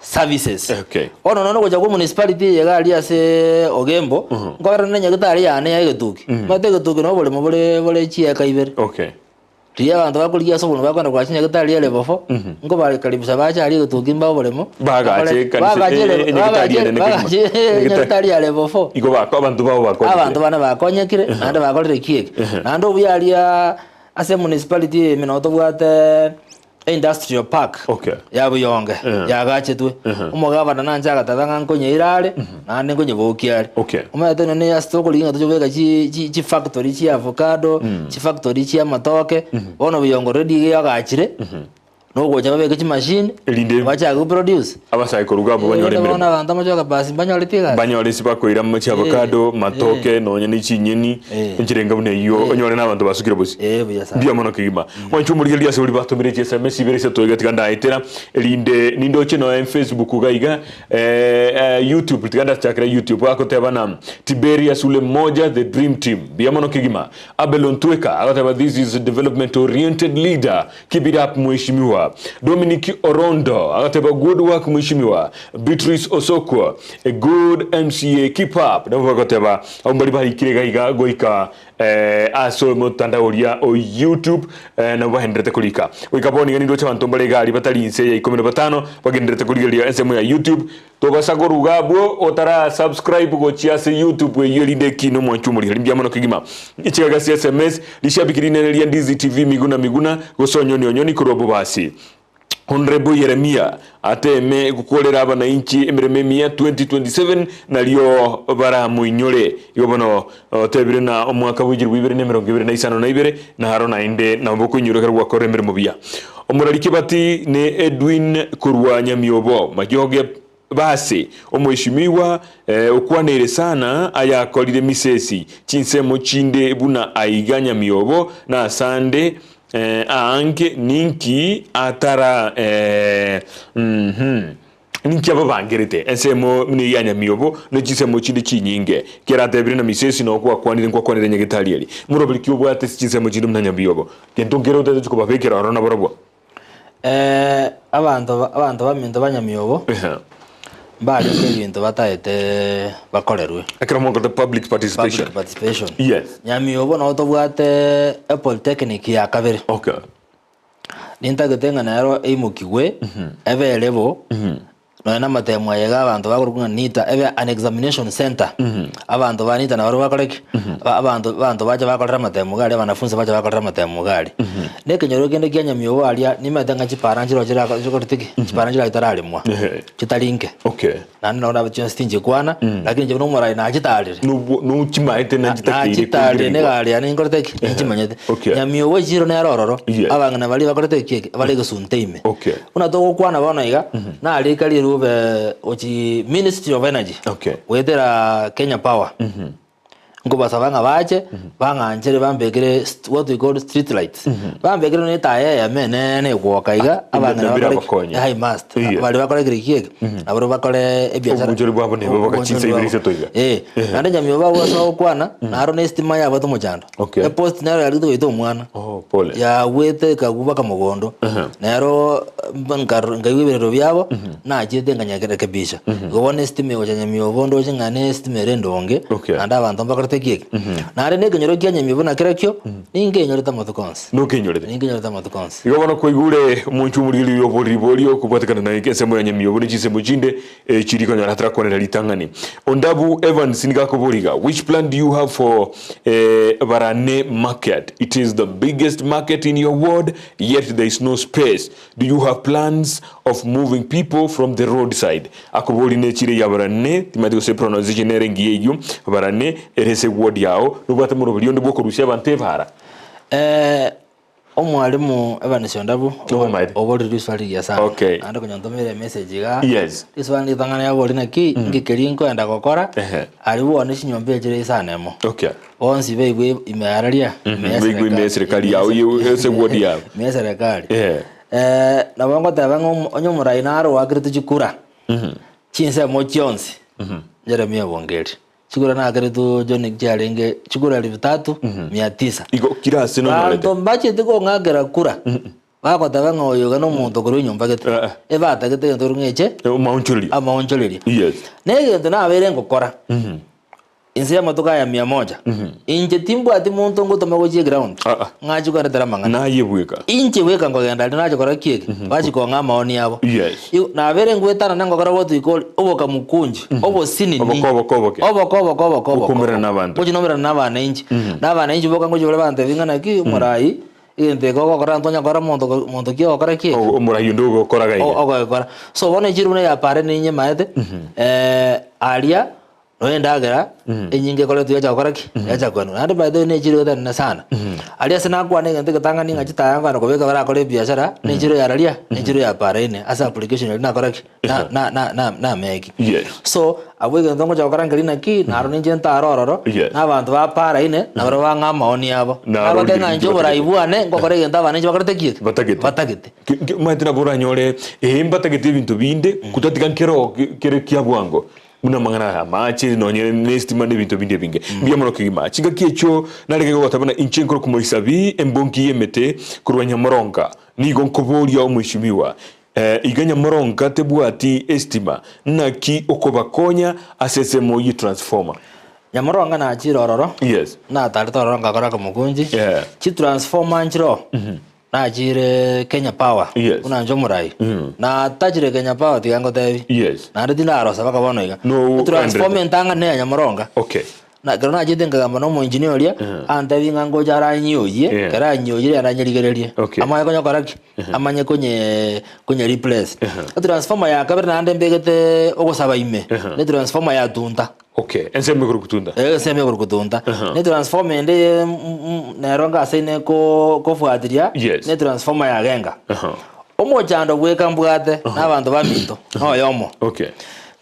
services. Okay. Bono nonya ogocha kwa municipality eye iga aria ase Ogembo, nkorora ne nyagetari yane ya egetuki. Omanyete egetuki na oboremo bore bore chieka ibere. Okay. Riria abanto bakorigia ase oboremo bakoenda koacha nyagetari ere bofo, nkobakaribisha bache aria egetuki mbae oboremo, Bagache bakore- ekanisa- bagache e- ere- e- enyagetari bagache- enene kegima. bagache Nyagetari- nyagetari ere bofo. Igo bako abanto babo bakonyekire. Abanto bane bakonyekire, naende bakorire ki eke. Naende obuya aria ase emunicipality eye ime nabo tobwate Industrial park Okay. ya Buyonge Eh. yagachetwe omogabana nanche agateba ng'a nkonyeira are naende nkonyebokia are Okay. omanyete nonye ase tokorigia ng'a tochobeka chi chi chifactory chia avocado chifactory chia amatoke bono Buyongo already iga yagachire. Nogocha babeke chimashini, Erinde bachake goproduce. abasae koruga abwo banyore Erinde bono emeremo. abanto amachoka basi mbanyoreti egasi. Banyore ase bakoira amache avocado, matoke, nonya ne chinyeni, Eh. enchera enga buna eyio, onyore na abanto basukire bosio. Eh, buya sana. Mbuya mono kegima. Mwanche omorigereria ase oria batomire chi SMS ibere isato iga tiga ndaetera, erinde nindoche noe Facebook iga iga, eh, eh, YouTube tiga ndachakera YouTube agoteba na Tiberius ule mmoja the dream team. Mbuya mono kegima. Abel Ontweka agoteba this is a development oriented leader Keep it up mweshimiwa. Dominic Orondo agateba good work mweshimiwa. Beatrice Osokwo a good MCA keep up. Nabo bagoteba abwo mbari baikire iga iga goika eh, ase omotandao oria o YouTube eh, nabo bagenderete korika. Goika bono iga nindoche abanto mbare iga aria batari inse ya ikomi na batano bagenderete korigereria ensemo ya YouTube. Tobasa koruga abwo otara subscribe gochia ase YouTube eyio erinde ekina omwanchi omoriheri mbuya mono kegima. Chigaga ase SMS, rishabiki rinene ria Ndizi TV Miguna Miguna gose Onyoni Onyoni korwa Bobasi. Honourable Yeremia ateme gokorera abanainchi emeremo emiya 2027 nario baramoinyore. Igo bono otebire na omwaka bw'echilifu ibere na emerongo ebere na isano na ibere naro naende nabo okoinyora ekero gwakorire emeremo buya. Omorari Kebati ne Edwin korwa Nyamiobo, Majoge Base, Omweshimiwa okwaneire sana ayakorire misesi chinsemo chinde buna aiga Nyamiobo na asande aange ninki atara Ninki ababangerete ensemo buna eyia Nyamiobo ne chinsemo chinde chinyinge? Keratebire na misesi noo gwakwanire nkwakwanire nyagetari eri. Moroberi ki obwate ase chinsemo chinde buna Nyamiobo? Gento nkere otagete kobabekera ororo nabarabwo? Abanto ba abanto baminto ba Nyamiobo Ehe. mbarenge ebinto bataete bakorerwe. Ekero mokorete public participation. Public participation. Yes. Nyamiobo nabo tobwate epolytechnic ya kabere. Okay. Nintagete ng'a nero eimokigwe, ebe ere bo, nonya na amatemo aye iga abanto bakorokwa ng'a NITA, ebe an examination centre. Abanto ba NITA nabarobwo bakore ki? Ba- abanto abanto bache bakorera amatemo iga aria, abanafunsi bache bakorera amatemo iga aria. Na ekenyoro kende kia Nyamiobo aria, nimanyete ng'a chipara nchiroo chirako chikorete ki? Chipara nchiroo chitararemwa, Ehe. chitari inke. Okay. Naende nabo nabe chionsi tinchikwana, lakini inche buna omorai nachitarire. Nobwo nochimaete na chitakeire Nachitarire koigererigwa. negari yane ninkorete ki? Ninchimanyete. Okay. Nyamiogo echiro nere ororo, Yes. abang'ina baria bakorete ki eke? Bare egesunte ime. Okay. Buna togokwana bono iga, narika rirube gochi Ministry of Energy, Okay. goetera Kenya Power. Nkobasaba ng'a bache, bang'anchere bambekere st- what we call street lights. Bambekere nonya etaya eyemo enene egwoka iga, Ah, abang'ina nabire bakore ki? abakonye. High mast. Iya. Baria bakore kere ki eke, naboro bakore ebiashara. Obochori bwabo nebe boka chinsa ibere isato iga. Eh, naende nyamiobo abwo ase bagokwana, naro na estima yabwate omochando. Okay. Epost nero yarigete goita omwana. Oh, pole. Yagwete ekagwa mpaka mogondo. Ehe. Nero nkar- nkaigwa ebirero biabo, nachiete nkanyarekebisha. Igo bono estima egocha nyamiobo ndoche ng'a ne estima ere endonge, Okay. naende abanto mbakorete ki eke. Naende na ekenyoro kia nyamiobo nakerokio, ninkenyorete amatuko onsi. Nokenyorete. Ninkenyorete amatuko onsi. Igo bono kwaigure omonche omorigereria oboriri boria okobwatekana na ensemo ya nyamiobo ne chinsemo chinde Echiri konyora atarakwanera ritang'ani. Ondabu Evans nigo akobora iga, Which plan do you have for Barane market? It is the biggest market in your ward yet there is no space. Do you have plans of moving people from the road side? Akoboria nechire ya Barane, timanyeti gose pronunciation nere engiya eyio, Barane ere ase eward yao, nobwate moroberi onde bwokorusia abanto ebara? Omwalimu Evans Ondabu Obomaete. oborire riswali rigiya sana. Okay. Naende konya ntomire emessage igaa. Yes. Riswali ritang'ani yaboria naki, inki keria nkoenda gokora, Ehe. aria bono chinyomba echi chire isano emo. Okay. Bonsi baigwe ime araria, ime ya Baigwe ime ya serikali yao, ye- ase ward yao. Ime ya serikali. Ehe. Nabo ngoteba ng'a omo- onye omorai naro oakerete chikura, chinsemo chionsi, Jeremiah Bongeri. Chikura nakeretwe John chiarenge chikura elfu tatu mia tisa. Igo kira ase nonyorete. Banto mbacheti kong'akera kura bagoteba ng'a oyo iga nomonto okorwa enyomba gete. Eh. Ebatagete egento korwa ng'eche Amaonchoreria. amaonchoreria. Yes. Na egento nabeire ngokora inse y'amatuko aya mia moja, inche timbwati monto ngotoma gochia eground Ah, ah. ng'ache kondetera amang'ana. Naye bweka. Inche bweka nkogenda aria nache kora ki eke, bachia kong'a amaoni abo. Yes. Igo nabere ngwetana ngokora what we call obokamukunji, obosinini. Oboka oboka oboke. Oboka oboka oboka oboka. Okomerana na abanto. Ngochia nomerana na abananchi. Na abananchi boka ngochia baria bantebia ng'a naki omorai, egento eke ogokora ntonya kora monto ko monto ki ogokora ki eke. Omorai onde ogokoraga iga. Ogokora. So bono echiro buna ya pare ninyemaete, aria. Nonya endagera enyinge ekoretwa yacha gokora ki? Yacha koenwa. Naende by the way na echiro etenene sana. Aria ase nakwana egento egetang'ani ng'a chitaya nkogenda kobeka barakore ebiashara, na echiro ya raria, na echiro ya paraine ase application eria nakora ki? Na- na- na- na- nameki. Yes. So, abwo egento ngocha gokora nkeri naki, naro ninche ntare ororo, Yes. na abanto ba paraine, nabwo bang'a amaoni abo. Naro Nagoteba ng'a inche riria oborai bwane, ngokora egento abana inche bakorete ki? Batagete. Batagete. Ki- ki- omanyete nabo oranyore, eh mbatagete ebinto binde, kotatiga nkero kere kia bwango. Buna amang'ana aya amache, nonye nestima na ebinto binde ebinge. Mbuya mono kegima. Chingaki echio narenge gogoteba buna inche nkore komoisabi embonki y'emete korwa Nyamoronga. Nigo nkoboria omweshimiwa, eh, iga Nyamoronga tebwati estima, naki okobakonya ase ensemo ye transformer? Nyamoronga nachire ororo, Yes. natarete ororo ngakora komokunji, Yeah. chitransformer nchiroo. Nachire Kenya Power Yes. buna inche omorai natachire Kenya Power tiga ngotebi Yes. naende tindarosa mpaka bono iga No, etransformer endrete. entang'ani neya Nyamoronga Okay. na ekero nachete nkagamba na omoengineer oria antebi ng'a ngocha aranyioyie Yeah. ekero anyoyire naende anyerigererie Okay. amanye konyokora ki amanye konye konye replace etransformer ya kabere naende mbegete ogosaba ime Uh-huh. ne etransformer ya tunta Okay, ensemo igoro gotunda. Eh, ensemo igoro gotunda. Ne transformer ende ye nero ngasaine ko kofuatiria Yes. ne transformer ya genga. Aha. Omochando bweka mbwate na abanto baminto noyomo. Okay.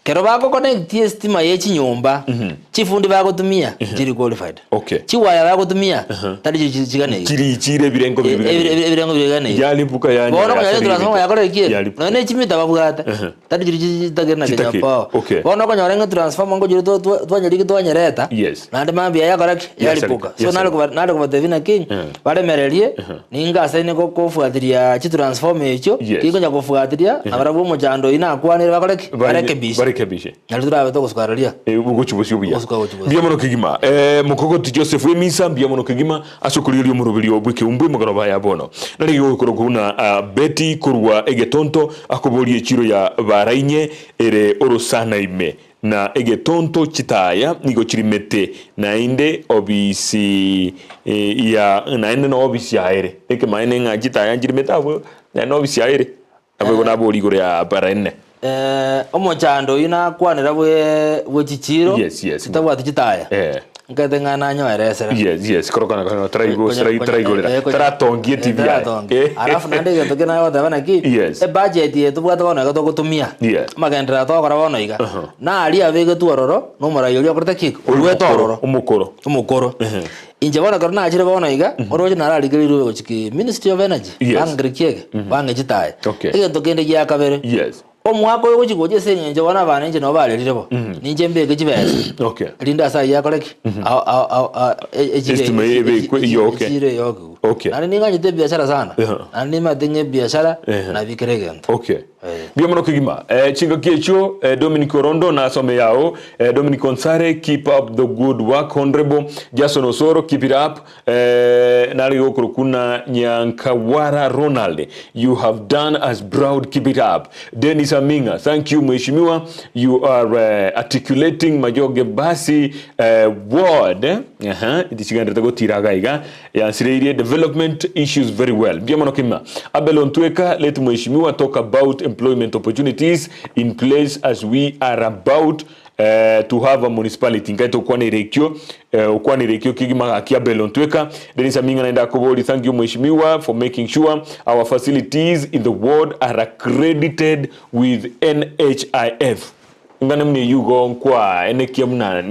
Kero bagoconnect estima ye chinyomba, chifundi bagotumia chiri qualified. Okay. Chiwaya bagotumia tari chi- chiganeirie. Chiri chire ebirengo Eh, biri ebire- ebirengo biriganeirie. Yalipuka yanya. Bono okonyora etransformer yakora ki? Yalipuka. Nonya ne chimita babwate. Tari chiri chitagere na Kenya Chitagere, Power. okay. Bono okonyora ng'a transformer ngochire twa- twa- twanyeriki twanyereta, Yes. naende mambia yakora ki? Yaripuka. So Yes, nare koba- nare kobatebia naki, baremererie, ninga ase nigo kofuatiria chitransformer echio, Yes. tinkonya kofuatiria, nabarabwo omochando oyio nakwanire bakore ki? Barekebishe. Barekebishe. Nario torabe togosuka roria. Eh, gochi bosio buya. Gosuka gochi bosio. Mbuya mono kegima. Eh, mokogoti Joseph Emisa mbuya mono kegima ase okorigereria omoroberio bw'ekeumbwe mogoroba ya bono. Nare gokorokwa buna ah, Betty korwa egetonto akoboria echiro ya Barainye ere orosana ime na egetonto chitaya nigo chirimete naende obisi eh, ya naende na obisi yaere ekemaene ng'a chitaya nchirimete abwo naende obisi yaere Naboigo naborie igoro ya Barainne. Eh, omochando oyio nakwanera bwe bwe chichiro Yes, yes. chitabwati chitaya Eh. nkaete ng'a nanyoeresera Yes, yes. Korokana kana taraigo Konya- tarai konya- taraigorera. eh, konya- Taratongie eh, TV yaye. taratongia. Eh. Alafu naende egento kende nagoteba naki Yes. ebudget eye tobwate bono iga togotumia Yes. amagenderero togokora bono iga naria abegetwe ororo na omorai oria okorete ki oruete ororo Omokoro. omokoro Inche bono ekero nachire bono iga, oroche nararigereirwe gochia ki Ministry of Energy, Yes. bang'ikire kiege, bang'e chitaya. Okay. Egento kende gia kabere, Yes. omwaka oyo gochia gocha ase eng'encho bono abana inche nabo barerire bo, ninche mbeke chibesa, Okay. erinde ase ayio akore ki? Ao- ao- ao- a- e- echire- Estima ebekwe echi- iyoke. echire eyokigwe. Okay. Naende ning'anyete ebiashara sana, Yeah. naende nimanyete ng'a ebiashara, Ehe. nabikere egento. Okay. Eh. Mbuya mono kegima. Eh, chingaki echio eh, Dominic Orondo nasome yao eh, Dominic Onsare keep up the good work honorable Jason Osoro keep it up eh, nare gokorokwa na Nyankawara Ronald you have done us proud keep it up Dennis Aminga thank you mheshimiwa you are eh, articulating Majoge basi eh, ward eh, aha tichigenderete gotira iga iga Yansireirie development issues very well. Mbuya mono kegima. Abel Ontweka, let mheshimiwa talk about employment opportunities in place as we are about eh, to have a municipality. Nkai tokwanera ekio eh, okwanera ekio kegima gaki Abel Ontweka. Dennis Aminga naende akobori thank you mheshimiwa for making sure our facilities in the ward are accredited with NHIF. Ing'ana buna eyio igo nkwaenekia buna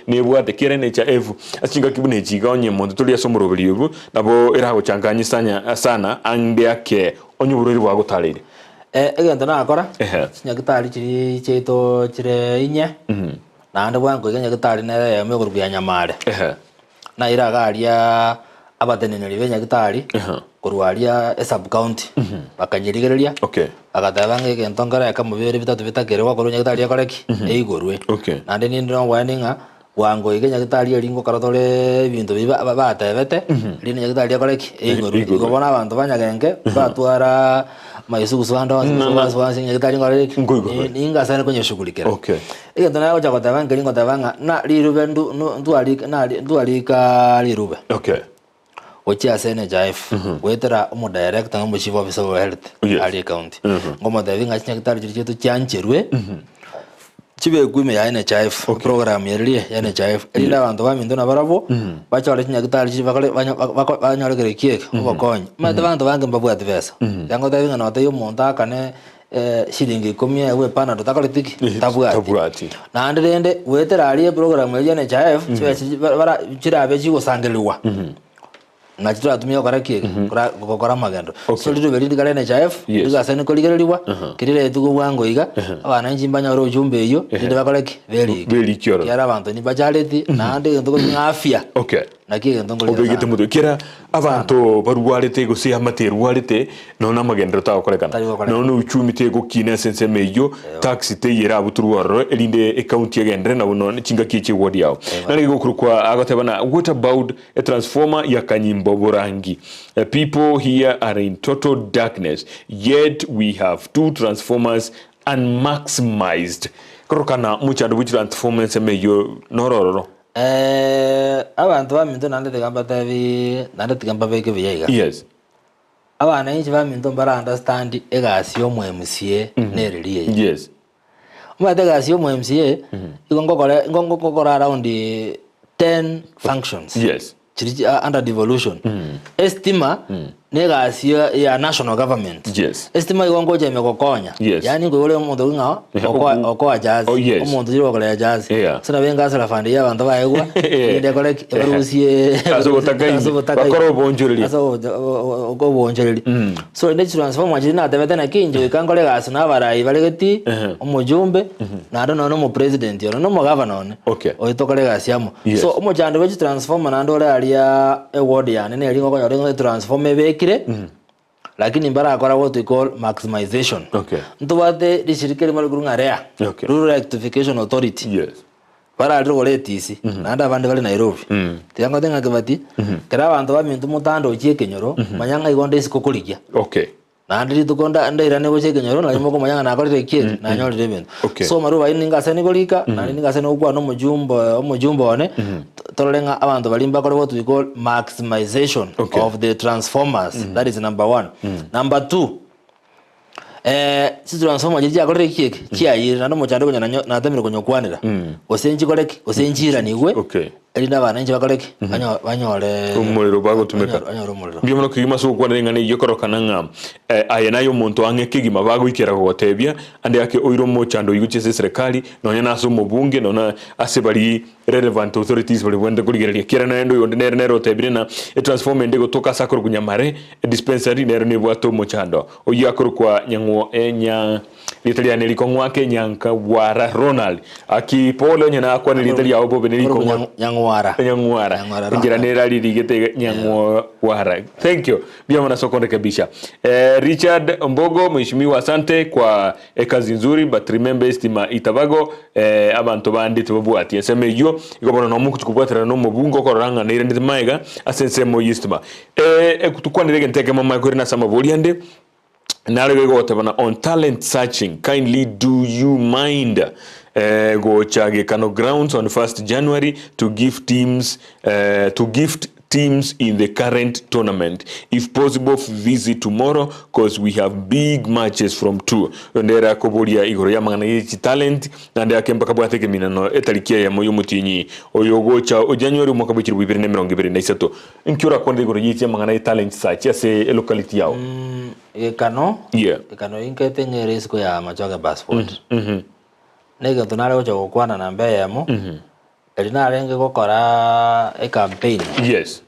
nebwate kera NHIF ase chingaki buna echi iga onye monto tori ase omoroberio obo nabo eragochanganye sanya sana ande ake onye oborwaire bwagotareire. Egento nakora, Ehe. chinyagitari chiria chiaito chire inye, naende bwango iga nyagitari nere eyemo ekorokwa ya Nyamare. Ehe. Naire iga aria abateneneri be nyagitari Aha. korwa aria esub county bakanyerigereria Okay. bagateba ng'a egento nkere ekemo bibere bitato bitakere gokorwa nyagitari ekore ki eigorwe Okay. naende ninde noboene ng'a bwango iga nyagitari eria ngokora tore ebinto biria ba- batebete rinde nyagitari ekore ki eigorwe Eigorwe. igo bono abanto ba Nyagenke batwara maisugusu ande onsi Na- na- onsi onsi nyagitari nkore ki Nkoigorwe. ningasane konyeshughulikera Okay. Egento nagocha goteba nkeri ngoteba ng'a na rirube ndu nu ntwarika nari ntwarika rirube Okay. gochia ase NHIF goetera omo director na omo chief officer o health Yes. aria ecounty ngomotebia ng'a chinyagitari chiria chiaito chiancherwe. Chibekwe ime ya NHIF, program eria ya NHIF, erinde abanto baminto nabarabwo bachore chinyagitari chiria bakore banyo bako banyore kere ki eke, obokonyi. Omanyete abanto bange mbabwati besa, ekero ngotebi ng'a notebie omonto aakane shilingi ikomi aegwe epanado takoreti ki? Tabwati. Tabwati. Naende rende goetera aria eprogram eria ya NHIF, chibesa echi bara chirabe chigosangereriwa. Naki toratumie gokora ki? Kora- Gokora amagendo. Okay. So rirobe riri rigare NHIF, Yes. rigasani korigereriwa, keri riaetwe bwango iga, abananchi mbanyore ujumbe eywo, rinde bakore ki? Berike. Berike ororo. Ekiagera abanto nimbachareti, naende egento korwa ng'a afya, Okay. naki egento nkorire Obegete sana. motwe kera abanto barwarete gose amate erwarete nonya amagenderero tagokorekana Tari gokorekana. nonya uchumi tegokina ase ensemo eyio tax teiyo erabuturwe ororo erinde ecounty egenderere nabo nonya chingaki echi eward yao nare gokorokwa agoteba na what about A transformer ya Kanyimbo Borangi people here are in total darkness yet we have two transformers unmaximized korokana mochando bwe chitransformer ensemo eyio noro ororo. Eh, abanto baminto naende tiga mbatebi naende tiga mbabeke buya iga. Yes. Abananchi baminto mbara understand egasi ya omo MCA nereri eye. Yes. Omanyete egasi ya omo MCA, igo ngokora igo ngokora around 10 functions. Yes. Chiri chi under devolution. Estima na egasi ya ya national government. Yes. Estima igo ngocha ime gokonya. Yes. Yaani nkoigora omonto ng'a Yeah, okoa oku- okoa jazi. Oh, yes. Omonto chiri gokorea jazi. Yeah. Ase nabo engasera fund ya abanto baegwa, Yeah. rinde ekore ki? Ebarusie Ase obotakaini. ase obotakaini. Bakore obonchoreria. Ase obo- o- o- obonchoreria. So rende chitransformer chiria natebete naki inche goika nkore egasi na abarai bare geti, omojumbe, naende nonye na omopresident one, na omogavana one, Okay. oyo tokore egasi amo. Yes. So omochando bwe chitransformer naende ore aria eward yane neri ngokonyora ng'a etransformer ebekire, lakini mbarakora what we call maximization. Okay. Ntobwate rishirika erimo rikorwa ng'a REA, Okay. Rural Electrification Authority. Yes. Bararire gora etisi, naende abande bare Nairobi. Tiga ngote ng'a Kibati, kera abanto baminto motandochie ekenyoro, manya ng'a igo nde isiko korigia. Okay. Naende rituko nda ndairane gochia ekenyoro, nario mokomanya ng'a nakorire ki eri, nanyorire ebinto. Okay. So amarube ayio ninga ase nikorika, naende ninga ase nigokwana omojumbe omojumbe one, torore ng'a abanto baria mbakore what we call maximization Okay. of the transformers, that is number one. Number two, Chitransformer chiria chiakorire ki eke? Chiayire naende omochando okonya nanyo natemire konyokwanera, gose nchikore ki? Gose nchiranigwe, Okay. erinde abananchi bakore ki? Banyo banyore Omorero bagotumeka. banyore banyore omorero. Mbuya mono kegima ase ogokwanera eng'ana eyio ekorokana ng'a eh, aye naye omonto ang'e kegima bagoikera gogotebia ande ake oire omochando oyio gochia ase eserekari nonya nase omobunge nonya ase baria relevant authorities baria bwenerete korigereria ekiagera naende oyonde nere nere otebire ng'a etransformer ende egotoka ase akorokwa Nyamare edispensary nero nebwate omochando oyio akorokwa Nyang'o enya rieta riane rikong'u ake Nyankagwara Ronald aki pole onye nakwane rieta riao bobe Akorokwa nerikong'u Nyang'wara. Nyang'wara Nyang'wara enchera Ronald. nere aririgete iga Nyang'wara thank you mbuya mono ase okonrekebisha eh, Richard Mbogo mheshimiwa asante kwa Ekazi nzuri but remember estima itabago eh, abanto bande tibabwati ensemo eyio igo bono nomogochi kobwaterana na omobunge okorora ng'a nairanete maega ase ensemo y'estima eh, eh, tukwanere egento ekemo maega korende ase amabori ande nare iga egotebana on talent searching kindly do you mind eh, gocha Gekano grounds on 1st January to give teams eh, to gift teams in the current tournament if possible visit tomorrow cause we have big matches from 2 Oyo nere akoboria igoro y'amang'ana ye chitalent naende ake mpaka abwate ekeminano etariki eyemo y'omotienyi oyo ogocha o January omwaka bwe chilifu ibere na emerongo ebere na isato. Inki orakwanere igoro ye amang'ana ye talent search ase elocality yao? Gekano, Yeah. gekano inkete ng'ere isiko ya Machoge passport. Negento nare gocha gokwana namba eyemo, Erio narenge gokora ecampaign. Yes.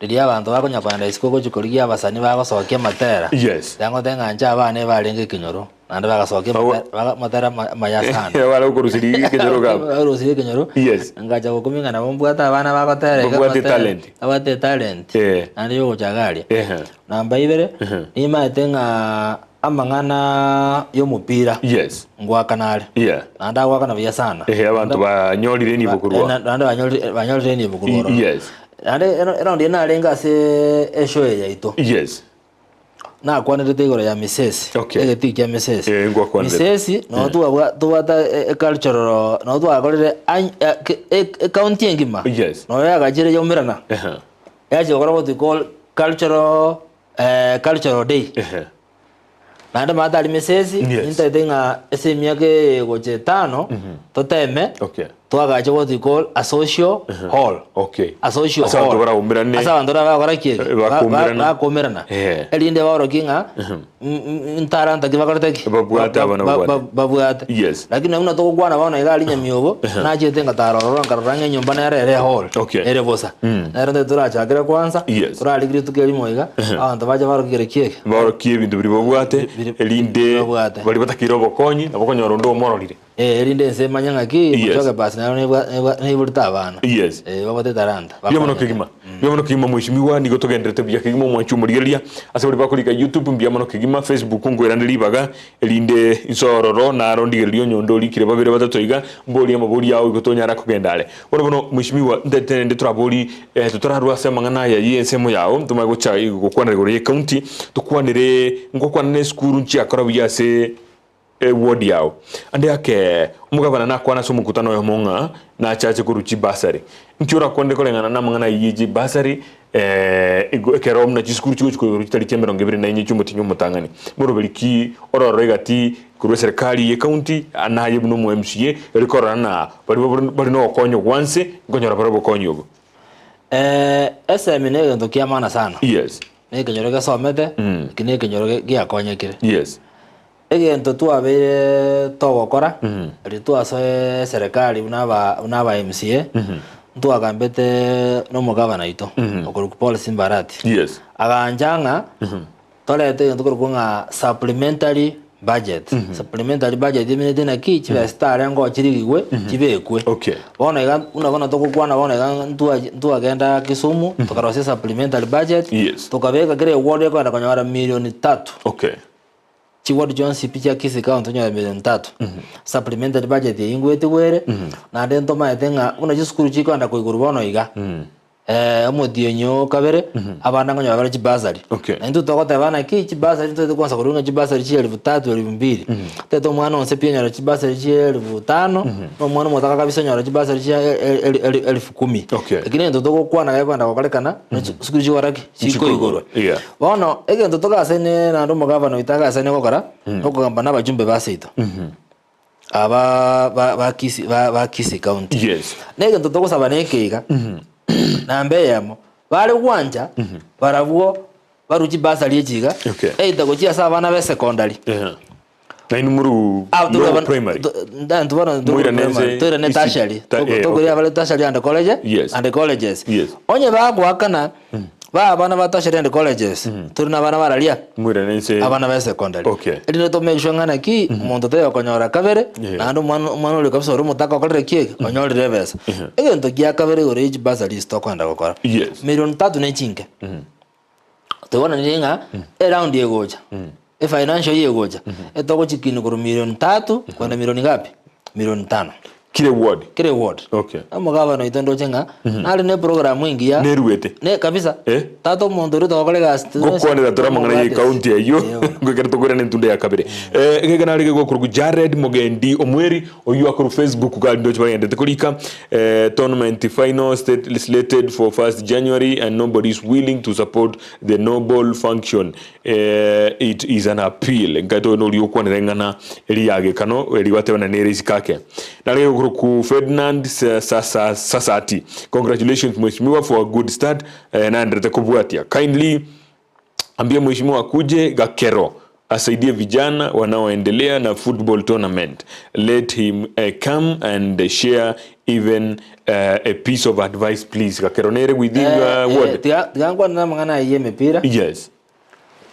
Riria abanto bakonya kogenda isiko gochia korigia abasani bagosokia amatera. Yes. Tiga ng'a inche abana ebarenge ekenyoro, naende bagasokia Abo- amate- baga- amatera ama- amaya sana. Bare okoruseria ekenyoro kabo. Barusirie ekenyoro. Yes. Ngacha gokumia ng'a nabo mbwate abana bagotera iga Babwate amatera, etalent. Babwate etalent. Eh. Naende yogocha iga aria. Ehe. Namba ibere, nimaete ng'a amang'ana y'omopira Yes. ngoakana are. Yeah. Naende agoakana buya sana. Ehe, abanto banyorire enibo korwa. Naende banyorire banyorire enibo korwa ororo. Yes. Naende ero eraundi eye narenge ase eshow eye yaito. Yes. Nakwanerete igoro ya Misesi. Okay. Egetii kia Misesi. Eh, ngwakwanerete. Misesi nabo twabwa tobwate ecultural nabo twakorire ecounty engima. Yes. Nabo yagachire yaumerana. Ehe. Yachia gokora what we call cultural cultural day. Ehe. Naende maate aria mesesi, Yes. nintaete ng'a ase emiaka eye gocha etano, toteme, Okay. twagache what we call a social hall. Okay. A social Ase abanto hall. baraumerane. Ase abanto bagokora ki? Eh, bakoumerana. Bakoumerana. Eh. Erinde baorokie ng'a ntaranta ki bakorete ki? Babwate abana Ba- ba- babwate. babwate. Yes. Lakini buna togokwana bono iga aria Nyamiobo, nachete ngatara ororo nkarora ng'a enyomba nere ere ehall. Okay. Ere bosa. Nere ntoche torachakere kwanza, Yes. torarigie rituko erimo iga, abanto bache barokie kere ki eke. Baorokie ebinto biria babwate, Biri- erinde babwate. baria batakeire obokonyi, nabo okonyora onde omororire. Eh, erinde ense emanye ng'aki, Yes. Machoge basi nero nebwa- nebwa- neiborete abana. Yes. Eh, babwate etalanta. Mbuya mono kegima. Mbuya mono kegima mheshimiwa, nigo togenderete buya kegima omwanchi omorigereria. Ase baria bakorika YouTube mbuya mono kegima, Facebook nkoirane ribaga erinde inse ororo naro ndigererie onye onde orikire babere batato iga, mborie amabori ao igo tonyara kogenda are. Bono bono mheshimiwa ntete rende torabori eh, totararwa ase amang'ana aya ye ensemo yao, ntomanye gocha gokwanera igoro ye county, tokwanere ngokwana na esukuru nchiakora buya ase Ewodi yao. Ande ake, omogabana nakwane ase omokutano oyomo ng'a nachache korwa chibasari. Nki orakwanere koreng'ana namang'ana ayio ye chibasari, igo ekero buna chisukuru chigochi koigorwa chitari chia emerongo ebere na inye chi'omotienyi omotang'ani? Moroberi ki ororo egati korwa eserekari ye county naye buna omo MCA eri korora na baria bare nogokonya gwanse nkonyora bare obokonyi obo? Esemi negento kia maana sana. Yes. Nekenyoro gesomete, eki nekenyoro giakonyekire. Yes. Egento twabeire togokora, riria twasoe eserekari buna aba buna aba MCA, ntwagambete na omogavana oito, okorokwa Paul Simba Arati. Yes. Agancha ng'a torete egento korokwa ng'a supplementary budget. Supplementary budget emineti naki, chibesa chitarenge oo chirigigwe, chibekwe. Okay. Bono iga buna bono togokwana bono iga ntwa ntwagenda Kisumu, tokarosia supplementary budget, Yes. tokabeka kera eward ekogenda konyora milioni tatu. Okay. Chiward chionsi pi chia Kisii County onyore milioni tatu. Supplementary budget eyio ngoetigwa ere, naende ntomaete ng'a buna chisukuru chikogenda koigorwa bono iga, omotienyi o kabere, abana nkonyora bare chibursary. Okay. Na intwe togoteba naki chibursary ntotagete kwansa korwa ng'a chibursary chia elfu tatu elfu mbili. Totagete omwana onsi pi onyore chibursary chia elfu tano, na omwana omotaka kabisa onyore chibursary chia elfu kumi. Okay. Lakini egento togokwana gekogenda gokorekana, na chisukuru chigokora ki? Chikoigorwa. Yeah. Bono egento togasaine naende omogavana oito agasaine gokora, nokogamba na abajumbe ba seito, aba ba ba Kisii ba ba Kisii County. Yes. Na egento togosaba neke iga, namba eyemo, bare gwancha barabwo barue chibasari echi iga, Okay. either gochia ase abana ba esecondary. Yeah. Nainwe moru Ah, lower tobana- primary. to- nda- tobana- to- Moirane primary. ense Toirane isi- tertiary. ta- Toko- eh, tokoria okay. abare tertiary and college Yes. and colleges. Yes. Onye bagoakana ba abana ba tertiary and colleges tore na abana bararia Moirane ense abana ba secondary. Okay. Erinde to make sure ng'a naki omonto taiyo okonyora kabere Yeah. naende omwana omwana oria kabisa ore omotaka okorire ki eke onyorire ebesa. Egento gia kabere igoro ye chibursaries tokoenda gokora. Yes. Milioni tatu ne chinke. Toiwananire ng'a eround egocha, efinancial year egocha, etogochikini korwa milioni tatu kwenda milioni ngapi? Milioni tano. Kire ward. Kera eward. Okay. Omogavana oito ndoche ng'a nare ne program engiya. Neruete. Ne kabisa. Eh? Tata omonto oria togokora egasi Gokwanera tore amang'ana ya ekaunti eyio ngokera tokoirana entunda ya kabere. Eh, egeke nare gegokorwa Jared Mogendi Omweri oyio akorwa Facebook gari ndoche bagendete korika Eh, tournament final state slated for 1st January and nobody is willing to support the noble function. Eh, it is an appeal. Nkaete oyo nori okwanera eng'ana eri ya gekano eri gwatebana nere isiko ake. Nare gokorokwu Ferdinand Sasa Sasati. Congratulations mheshimiwa for a good start. Eh, naenderete kobwatia. Kindly Ambia mheshimiwa akuje Gakero asaidie vijana wanaoendelea na football tournament. Let him come and share even a piece of advice please. Gakero nere within your ward. Tiga tiga nkwane amang'ana ayio y'emepira Yes.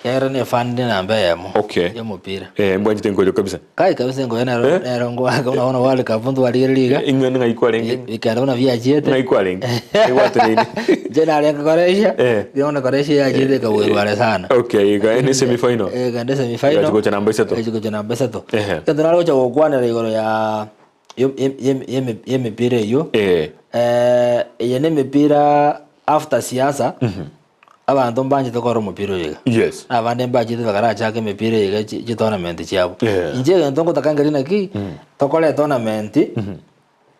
ekiagera ne efund namba eyemo Okay. y'omopira. Eh, mbwanchete nkoyo kabisa. Kai kabisa engoyo nero Eh? nero ngoaka buna bono World Cup ntwarigereria iga Ing'we ng'ai kwarenge? bikaenda buna biachiete Ng'ai kwarenge? Ng'ai gwateneine? Inche narenge Croatia Eh. bono Croatia yachiete ekabuerwa are sana Okay, iga ene semi final. Eh, ekaenda semi final Egachi gocha namba isato. Egachi gocha namba isato Ehe. Egento nare gocha gokwanera igoro ya ye- ye- ye- ye- yemepira eywo Eh. Eh, eye na emepira after siasa Abanto mbanchete korora omopira oyo iga. Yes. Na abande mbachete bakarachake emepira eye iga chi chitournament chiabo. Yeah. Inche egento ngotaka nkeria naki, tokore etournament,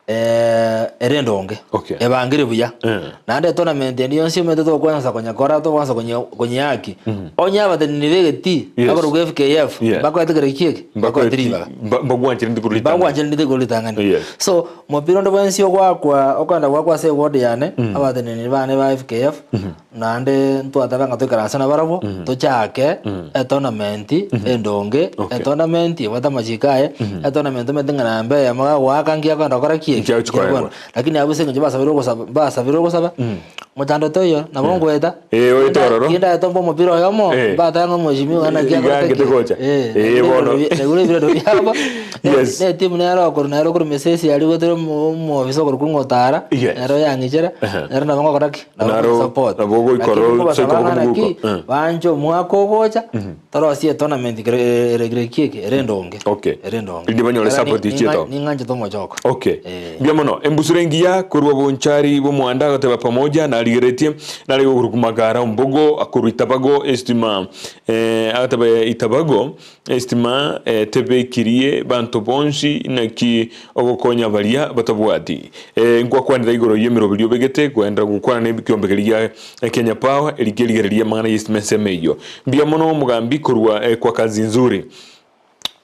Ere endonge, Okay. ebangire buya. Eh. Naende etournament ende yonsi omanyete tokwansa konyekora, tokwansa konye- konyeaki. Onye abateneneri b'egetii, Yes. bakorokwa FKF, Yeah. mbakoete kere ki eke? Mbakoete ribaga. Mbagwanchereti korwa ritang'ani. Mbagwanchereti korwa ritang'ani. Yes. So, mopira onde bwensi ogoakwa, okoenda goakwa ase eward yane, abateneneri bane ba FKF, Naende ntwatebe ng'a toikaranse nabarabwo, tochake etournament endonge, Okay. etournament ebwate amachiko aye, etournament omanyete ng'a namba eyemo gagoaka ngiya kogenda gokora ki? Ngiya gochia koegwa. Ngiya Lakini abwo ase eng'encho basabire ogosaba basabire ogosaba, mochando toiyo, nabo ngoeta, Eh, oete ororo. Ki ndatombe omopira oyomo, Eh. mbatebe ng'a omweshimiwa ng'a naki Iga akorete angete ki? gocha. Eh, Eh, bono. naigure ebirero biabo, Yes. ne etimu nere okorwa nere okorwa mesesi aria goetera omo omoofisa okorokwa ng'a Otara, Yes. nere oyang'ichera, Ehe. nere nabo ngokora ki? Naro support. nabo ogoikora Lakini ase nkobasaba okoboko ng'a naki, moguko. Eh. banche omwaka ogocha, torosie etournament kere ere kere ki eke, ere endonge. Okay. Ere endonge. Rinde banyore Era support ni- echiete ning'a- oo. ning'anchete omochoko. Okay. Eh. Mbuya mono. Embusuro engiya korwa bonchari bw'omoanda agoteba pamoja narigeretie nare gokorokwa Magara ombogo akorwa Itabago estima eh, agateba Itabago Estima tebekirie banto bonsi, naki ogokonya baria batabwati. Nkwakwanera igoro y'emeroberio obegete koenderera gokwana nebikombe keria gia Kenya Power, erike rigereria amang'ana y'estima ensemo eyio. Mbuya mono omogambi korwa kwa kazi nzuri.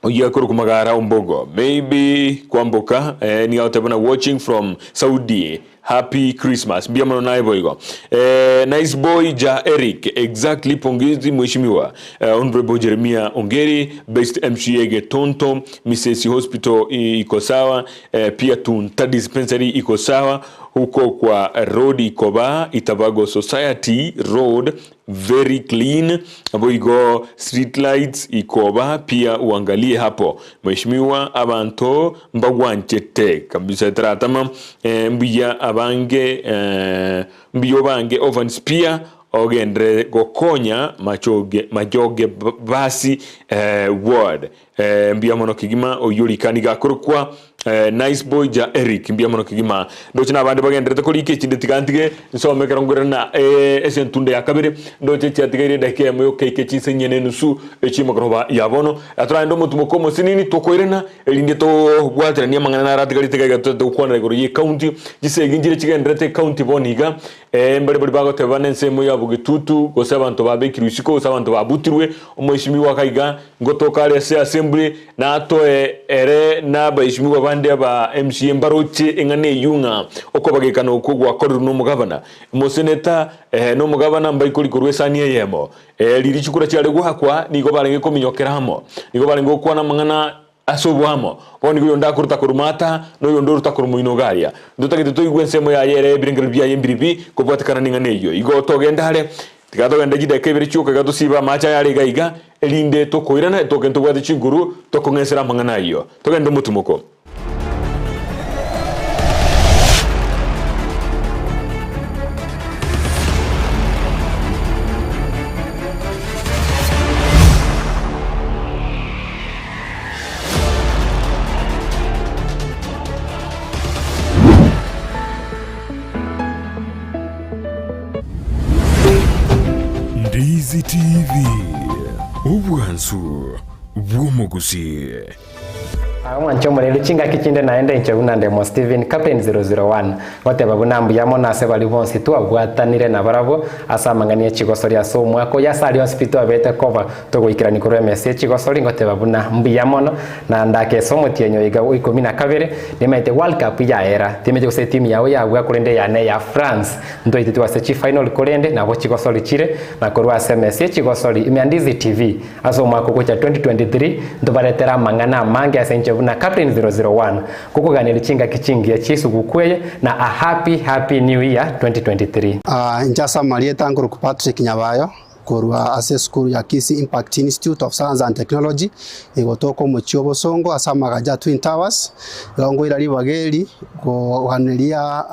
Oyio akorokwa Magara Ombogo. Maybe kwamboka nigo agoteba buna watching from Saudi. Happy Christmas mbuya mono naye boigo eh, nice boy ja Eric exactly pongezi mheshimiwa eh, honorable Jeremia Ongeri best MCA Getonto Misesi Hospital iko sawa eh, pia Tunta Dispensary iko sawa huko kwa road ikoba Itabago Society Road very clean naboigo street lights ikoba pia uangalie hapo mheshimiwa abanto mbagwanchete kabisa etaratama eh, mbuya abange eh, mbuya obange orphans pia ogendere gokonya machoge majoge basi eh, ward Eh, mbuya mono kegima oyio rikani gakorokwa eh, nice boy ja Eric mbuya mono kegima ndoche na abande bagenderete korika echinde tiga ntige nsome ekero nkorera na eh, ase entunda ya kabere ndoche chiatigaire edakika eyemo yoka ike chinsa inye na enusu echi'emegoroba ya bono atoragende omotumoka omosinini tokoirana erinde tobwateranie amang'ana naratigarete iga iga totagete gokwanera igoro ye county chisegi nchire chigenderete ecounty bono iga eh, mbare baria bagoteba na ensemo ya bogetutu gose abanto babekirwe isiko gose abanto babutirwe omoeshimiwa iga iga Ngotoka are ase assembly, natoe ere na abaishimigwa bande aba MCA mbaroche eng'ana eyio ng'a okobagekana okwo gwakorirwe nomogabana, omoseneta, eh, nomogabana mbaikori korwa esani eyemo. Eh, riria chikura chiare goakwa nigo barenge kominyokera amo, nigo barenge gokwana amang'ana ase oboamo. Bono nigo oyonde akoruta korwa maata, na oyonde oruta korwa moino iga aria. Ntotagete toigwe ensemo yaye ere ebirengererio biaye mbiribi kobwatekana neng'ana eyio. Igo togende are, Tiga togende chidakika ibere chioka iga tosibe amache aya are iga iga, erinde tokoirana etoke ntobwate chinguru tokong'esera amang'ana ayio. Togende omotimoko. Ndizi TV, obwansu bw'omogusii. Omwanche omoreri chingaki chinde naende inche buna Ndemo Steven, Captain 001, ngoteba buna mbuya mono ase baria bonsi twabwatanire nabarabwo ase amang'ana ye chigosori ase omwaka oyo ase aria onsi pi twabete koba togoikerania korwa emesa ye chigosori ngoteba buna mbuya mono na ndakesa omotienyi oiga o ikomi na kabere nimaete World Cup yaera timeti gose etimu yao yabua korende eyane eya France ntoitetwe ase chifinal korende nabo chigosori chire na korwa ase emesa ye chigosori ime ya Ndizi TV ase omwaka ogocha 2023 ntobaretere amang'ana amange ase inche buna Captain 001 gokoganeria chingaki chingiya chi'esuguku eye na a happy happy new year 2023. Inche ase amarieta nkorokwa Patrick Nyabayo, Korwa ase esukuru ya Kisii Impact Institute of Science and Technology egotoka omochie o Bosongo ase amagacho a Twin Towers, igo nkoira ribaga eri koganeria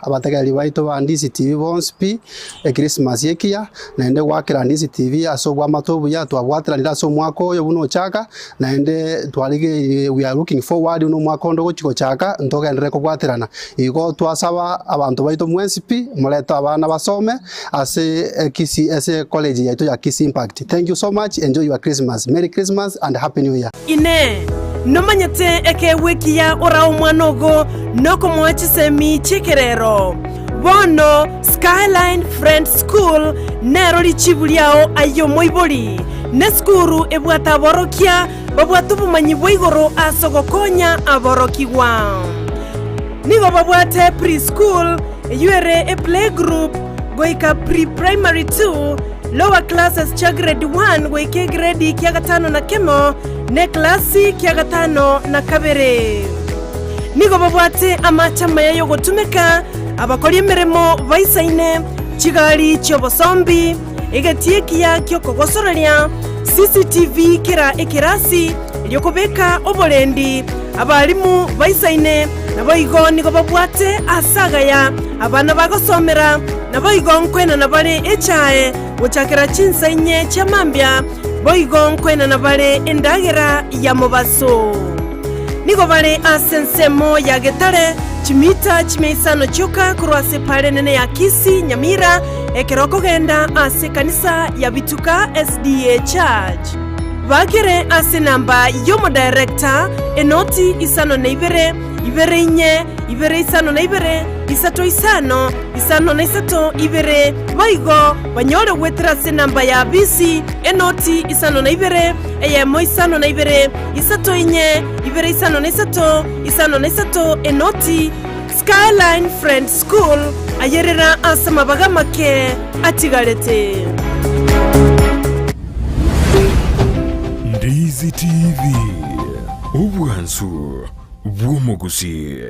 abategereri baito ba Ndizi TV bonsi pi Ekrisimasi ekiya, naende goakera Ndizi TV ase obwamate obuya twabwateranire ase omwaka oyo buna ochaka, naende twarigereire we are looking forward buna omwaka onde ogochia gochaka ntogenderere kobwaterana. Igo twasaba abanto baito mwensi pi, morete abana basome. Ase Kisii ase college yaito ya Kisii Impact. Thank you so much enjoy your Christmas. Merry Christmas and Happy New Year. Inee! Nomanyete ekeegwa ekiya orae omwana ogo nokomoa chisemi chi'ekerero. Bono Skyline Friends School nero richibu riao aye omoibori. Nesukuru ebwate aborokia babwate obomanyi bwa igoro ase ogokonya aborokigwa. Nigo babwate pre-school, eyio ere eplaygroup, goika pre-primary 2, lower classes chia grade 1 goika egredi kia gatano na kemo, na eklasi kia gatano na kabere. Nigo babwate amache amaya y'ogotumeka, abakori emeremo baisaine, chigari chi'obosombi, egetii ekiya gi'okogosoreria, CCTV kera ekerasi, erio kobeka oborendi, abalimu baisaine, naboigo nigo babwate aase agaya abana bagosomera, naboigo nkoenana bare echae gochakera chinsa inye chia mambia, boigo nkoenana bare endagera ya mobaso. Nigo bare ase ensemo ya Getare, chimita chimia isano chioka korwa ase epaara enene ya Kisii, Nyamira, ekero okogenda ase ekanisa ya Bituka SDA Church. Bakere ase enamba y'omodirector, enoti 52, 2 4, ibere isano na ibere, isato isano, isano na isato, ibere, boigo banyore goetera ase enamba ya bisi, enoti 52, eyemo 52, isato inye, ibere 53, 53, enoti. Skyline Friends School, ayerera ase amabaga amake atigarete. Ndizi TV, obwansu bw'omogusii.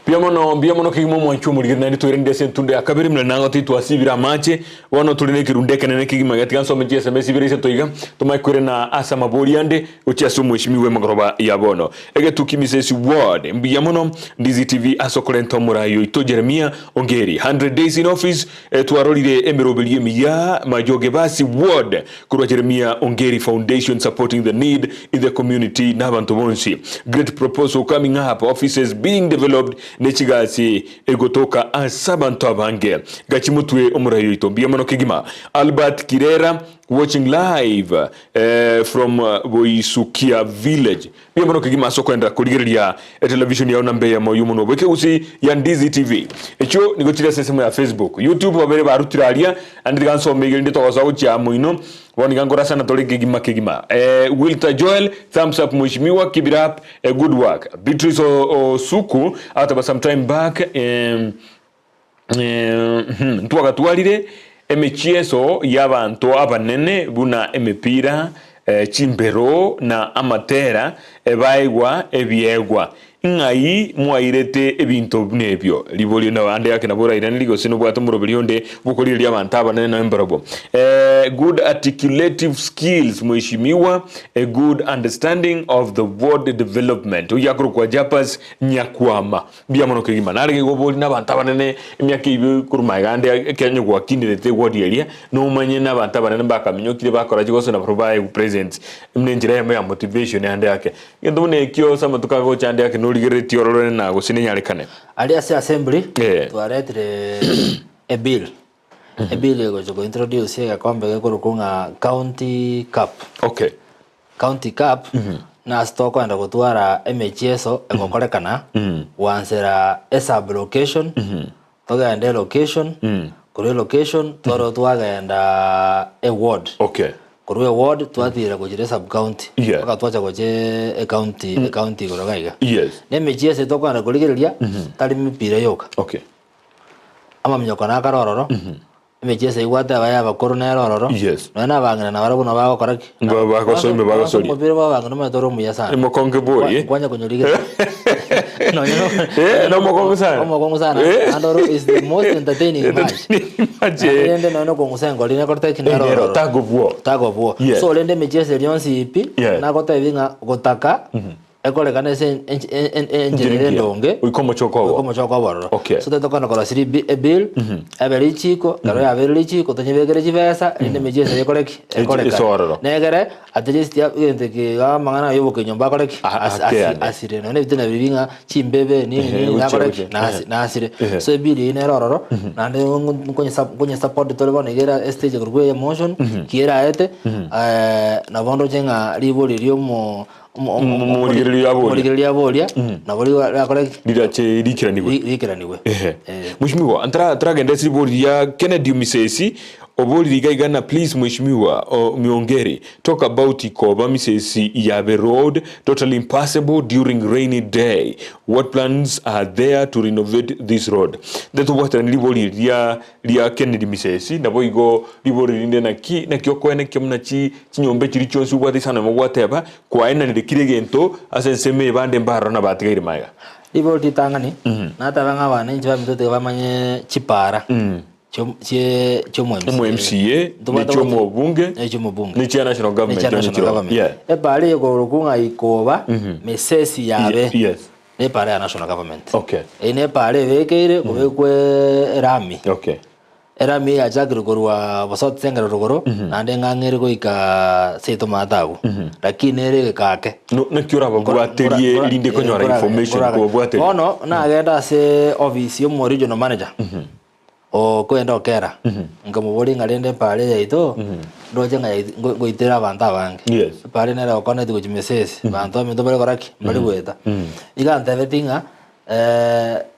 Mbuya mono, mbuya mono kegima omwanchi omorigeri naende twerende ase entundo ya kabere muna nang'o titwasibire amache Bono tore nekerundu ekenene kegima getiga nsome chieseme chibere isato iga, tomanye koirana ase amabori ande gochia ase omweshimiwa emegoroba ya bono. Egetuki Misesi Ward, mbuya mono Ndizi TV ase okorenta omorai oito Jeremia Ongeri. 100 days in office, twarorire emeroberio emiya Majoge Basi Ward korwa Jeremia Ongeri Foundation supporting the need in the community na abanto bonsi. Great proposal coming up, offices being developed ne chigasi Egotoka ase abanto abange. Gachie motwe omorai oito. Mbuya mono kegima. Albert Kirera watching live eh, from Boisukia village. Mbuya mono kegima ase okoenderera korigereria etelevision yao namba eyemo y'omonwa bw'ekegusii ya Ndizi TV. Echio nigo chire ase esemo ya Facebook. YouTube babere barutire aria naende tiga nsome iga erinde togosoa gochia moino. Bono iga nkorasana tore kegima kegima. Eh, Wilter Joel, thumbs up mheshimiwa, keep it up. A good work. Beatrice Osuku ataba some time back eh, eh, hmm, ntwagatwarire emechieso y'abanto abanene buna emepira eh, chimbero na amatera ebaegwa ebiegwa ng'ai mwairete ebinto buna ebio riborio na ande ake nabo orairanerie gose nobwate omoroberi onde bw'okorigereria abanto abanene na embarabwo eh, good articulative skills mheshimiwa A good understanding of the ward development. Oyio akorokwa Japas Nyakwama. Mbuya mono kegima. Nare gigobori na abanto abanene emiaka eyio korwa magega ande ekero onye gwakinderete eward eria, nomanye na abanto abanene mbakaminyokire bakora chigoso na barobwo baegwe presents buna enchera eyemo ya motivation ande ake. Egento buna ekio ase amatuko agocha ande ake norigereretie orore na gose nenyarekane. Aria ase assembly, Eh. twaretire ebill. Ebill egocha ko introduce egekombe gekorokwa ng'a county cup. Okay. County cup, nase tokoenda gotwara emechieso egokorekana, gwansera esub location, togende elocation, korwa elocation twaro twagenda eward. Okay. Korwa eward twatira gochira esub county, Yeah. mpaka twacha gocha ecounty ecounty igoro iga iga. Yes. Na emechieso eye tokoenda korigereria, tari mipira yoka. Okay. Amaminyoko nakare ororo, emechieso eyio gwateba y'abakoro nere ororo, Yes. nonya na abang'ina nabarabwo nabo bagokora ki? Ba- bagosoima, bagosoria. Omobere bwa abang'ina omanyete ore omuya sana. Omokonge bori, eh? Kwanya konyorigereria. Nonya no- Eh, nomokongu sana. Omokongu sana. Eh. Naende oro is the most entertaining match. Match, Naende eh. rende nonya nokong'usa engori nekorete ki? Nere Nero, ororo. tagobwo. Tagobwo. Yes. So rende emechieso eria yonsi pi, Yeah. nagotebi ng'a gotaka. Ekorekana ase enchera ere endonge, Goika omochoko obo. goika omochoko obo ororo. Okay. So totokona korosia ribi ebill, ebe richiko, ekero yabeire richiko tonyebekere chibesa, erinde emechie ase ekore ki? Eche- Ekorekane. ase ororo. Negere, at least ya egento eke iga amang'ana aya obokenyomba akore ki? A- Asi- ake asi- ande. asire. Nonya ebitina biria ng'a chimbebe nini Ehe, nini gochia nakore ki? gochia. Nasi- Ehe. nasire. Ehe. So ebill eywo nere ororo, naende nkonye nkonyesupport tore bono iga era estage ekorokwa eye motion, ki eraete, nabo ndoche ng'a ribori ria omo Omorigereria aboria. Omorigereria aboria, nabo rirakore ki? Rirache riikeranigwe. Riikeranigwe. Ehe. Eh. Mheshimiwa, ntara taragenda ase ribori ria Kennedy Misesi, oborire iga iga na please Mheshimiwa o, Miongeri, talk about Ikoba Misesi Yabe road totally impassable during rainy day. What plans are there to renovate this road? Ntetobwaterani ribori ria ria Kennedy Misesi, naboigo ribori rinde naki naki okoenekia buna chi Chinyomba echiria chionsi obwate isano emo gwateba, Kwaenanire kera egento ase ensemo eye bande mbaroro na batigaire magega. Ribori ritang'ani, nateba ng'a abana inche baminto tiga bamanye chipara chio chiomo MCA, ne chiomobunge, ne chiomobunge, ne chia national ne chia government national government. Yeah. Epara eye ekorokwa ng'a Ikoba, Mesesi yabe, Yes. ne epara ya national government. Okay. Eyio ne epara ebekeire kobekwa erami. Okay. Erami yachakire korwa Bosoti Sengera rogoro, naende eng'ang'e ere goika seito maate agwo. Lakini ere egeka ake. No, naki orababwaterie erinde konyora information kobabwateria? Bono nagenda ase office y'omo regional manager okoenda Okera, nkamoboria ng'a rende epara eye yaito ndoche ng'a yai ngoitera abanto abange. Yes. Epara nere egokoneti gochia Misesi, abanto baminto bare gokora ki? Mbari goeta. Iga antebetie ng'a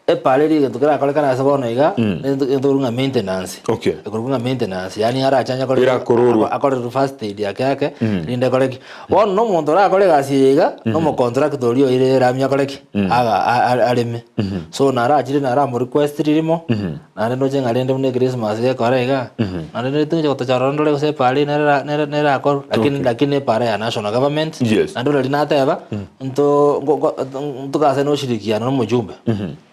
Epara eria egento kerakorekane ase bono iga, nento egento ekorokwa ng'a maintenance. Okay. Ekorokwa ng'a maintenance, yaani arache anye akore Erakororwa. akorerwe first aid ake ake, rinde ekore ki. Bono na omonto orakore egasi eye iga, na omocontractor oria oire erami akore ki, aga a- areme. So narachire naramorequest ririmo, naende ndoche ng'a rende buna echristmas gekora iga, naende nere tingocha gotocha ororo ndore gose epara eye nere nere nerakorwe, lakini Okay. lakini epara ya national government, Yes. naende buna riria nateba, Nto ntogase na oshirikiano na omochumbe,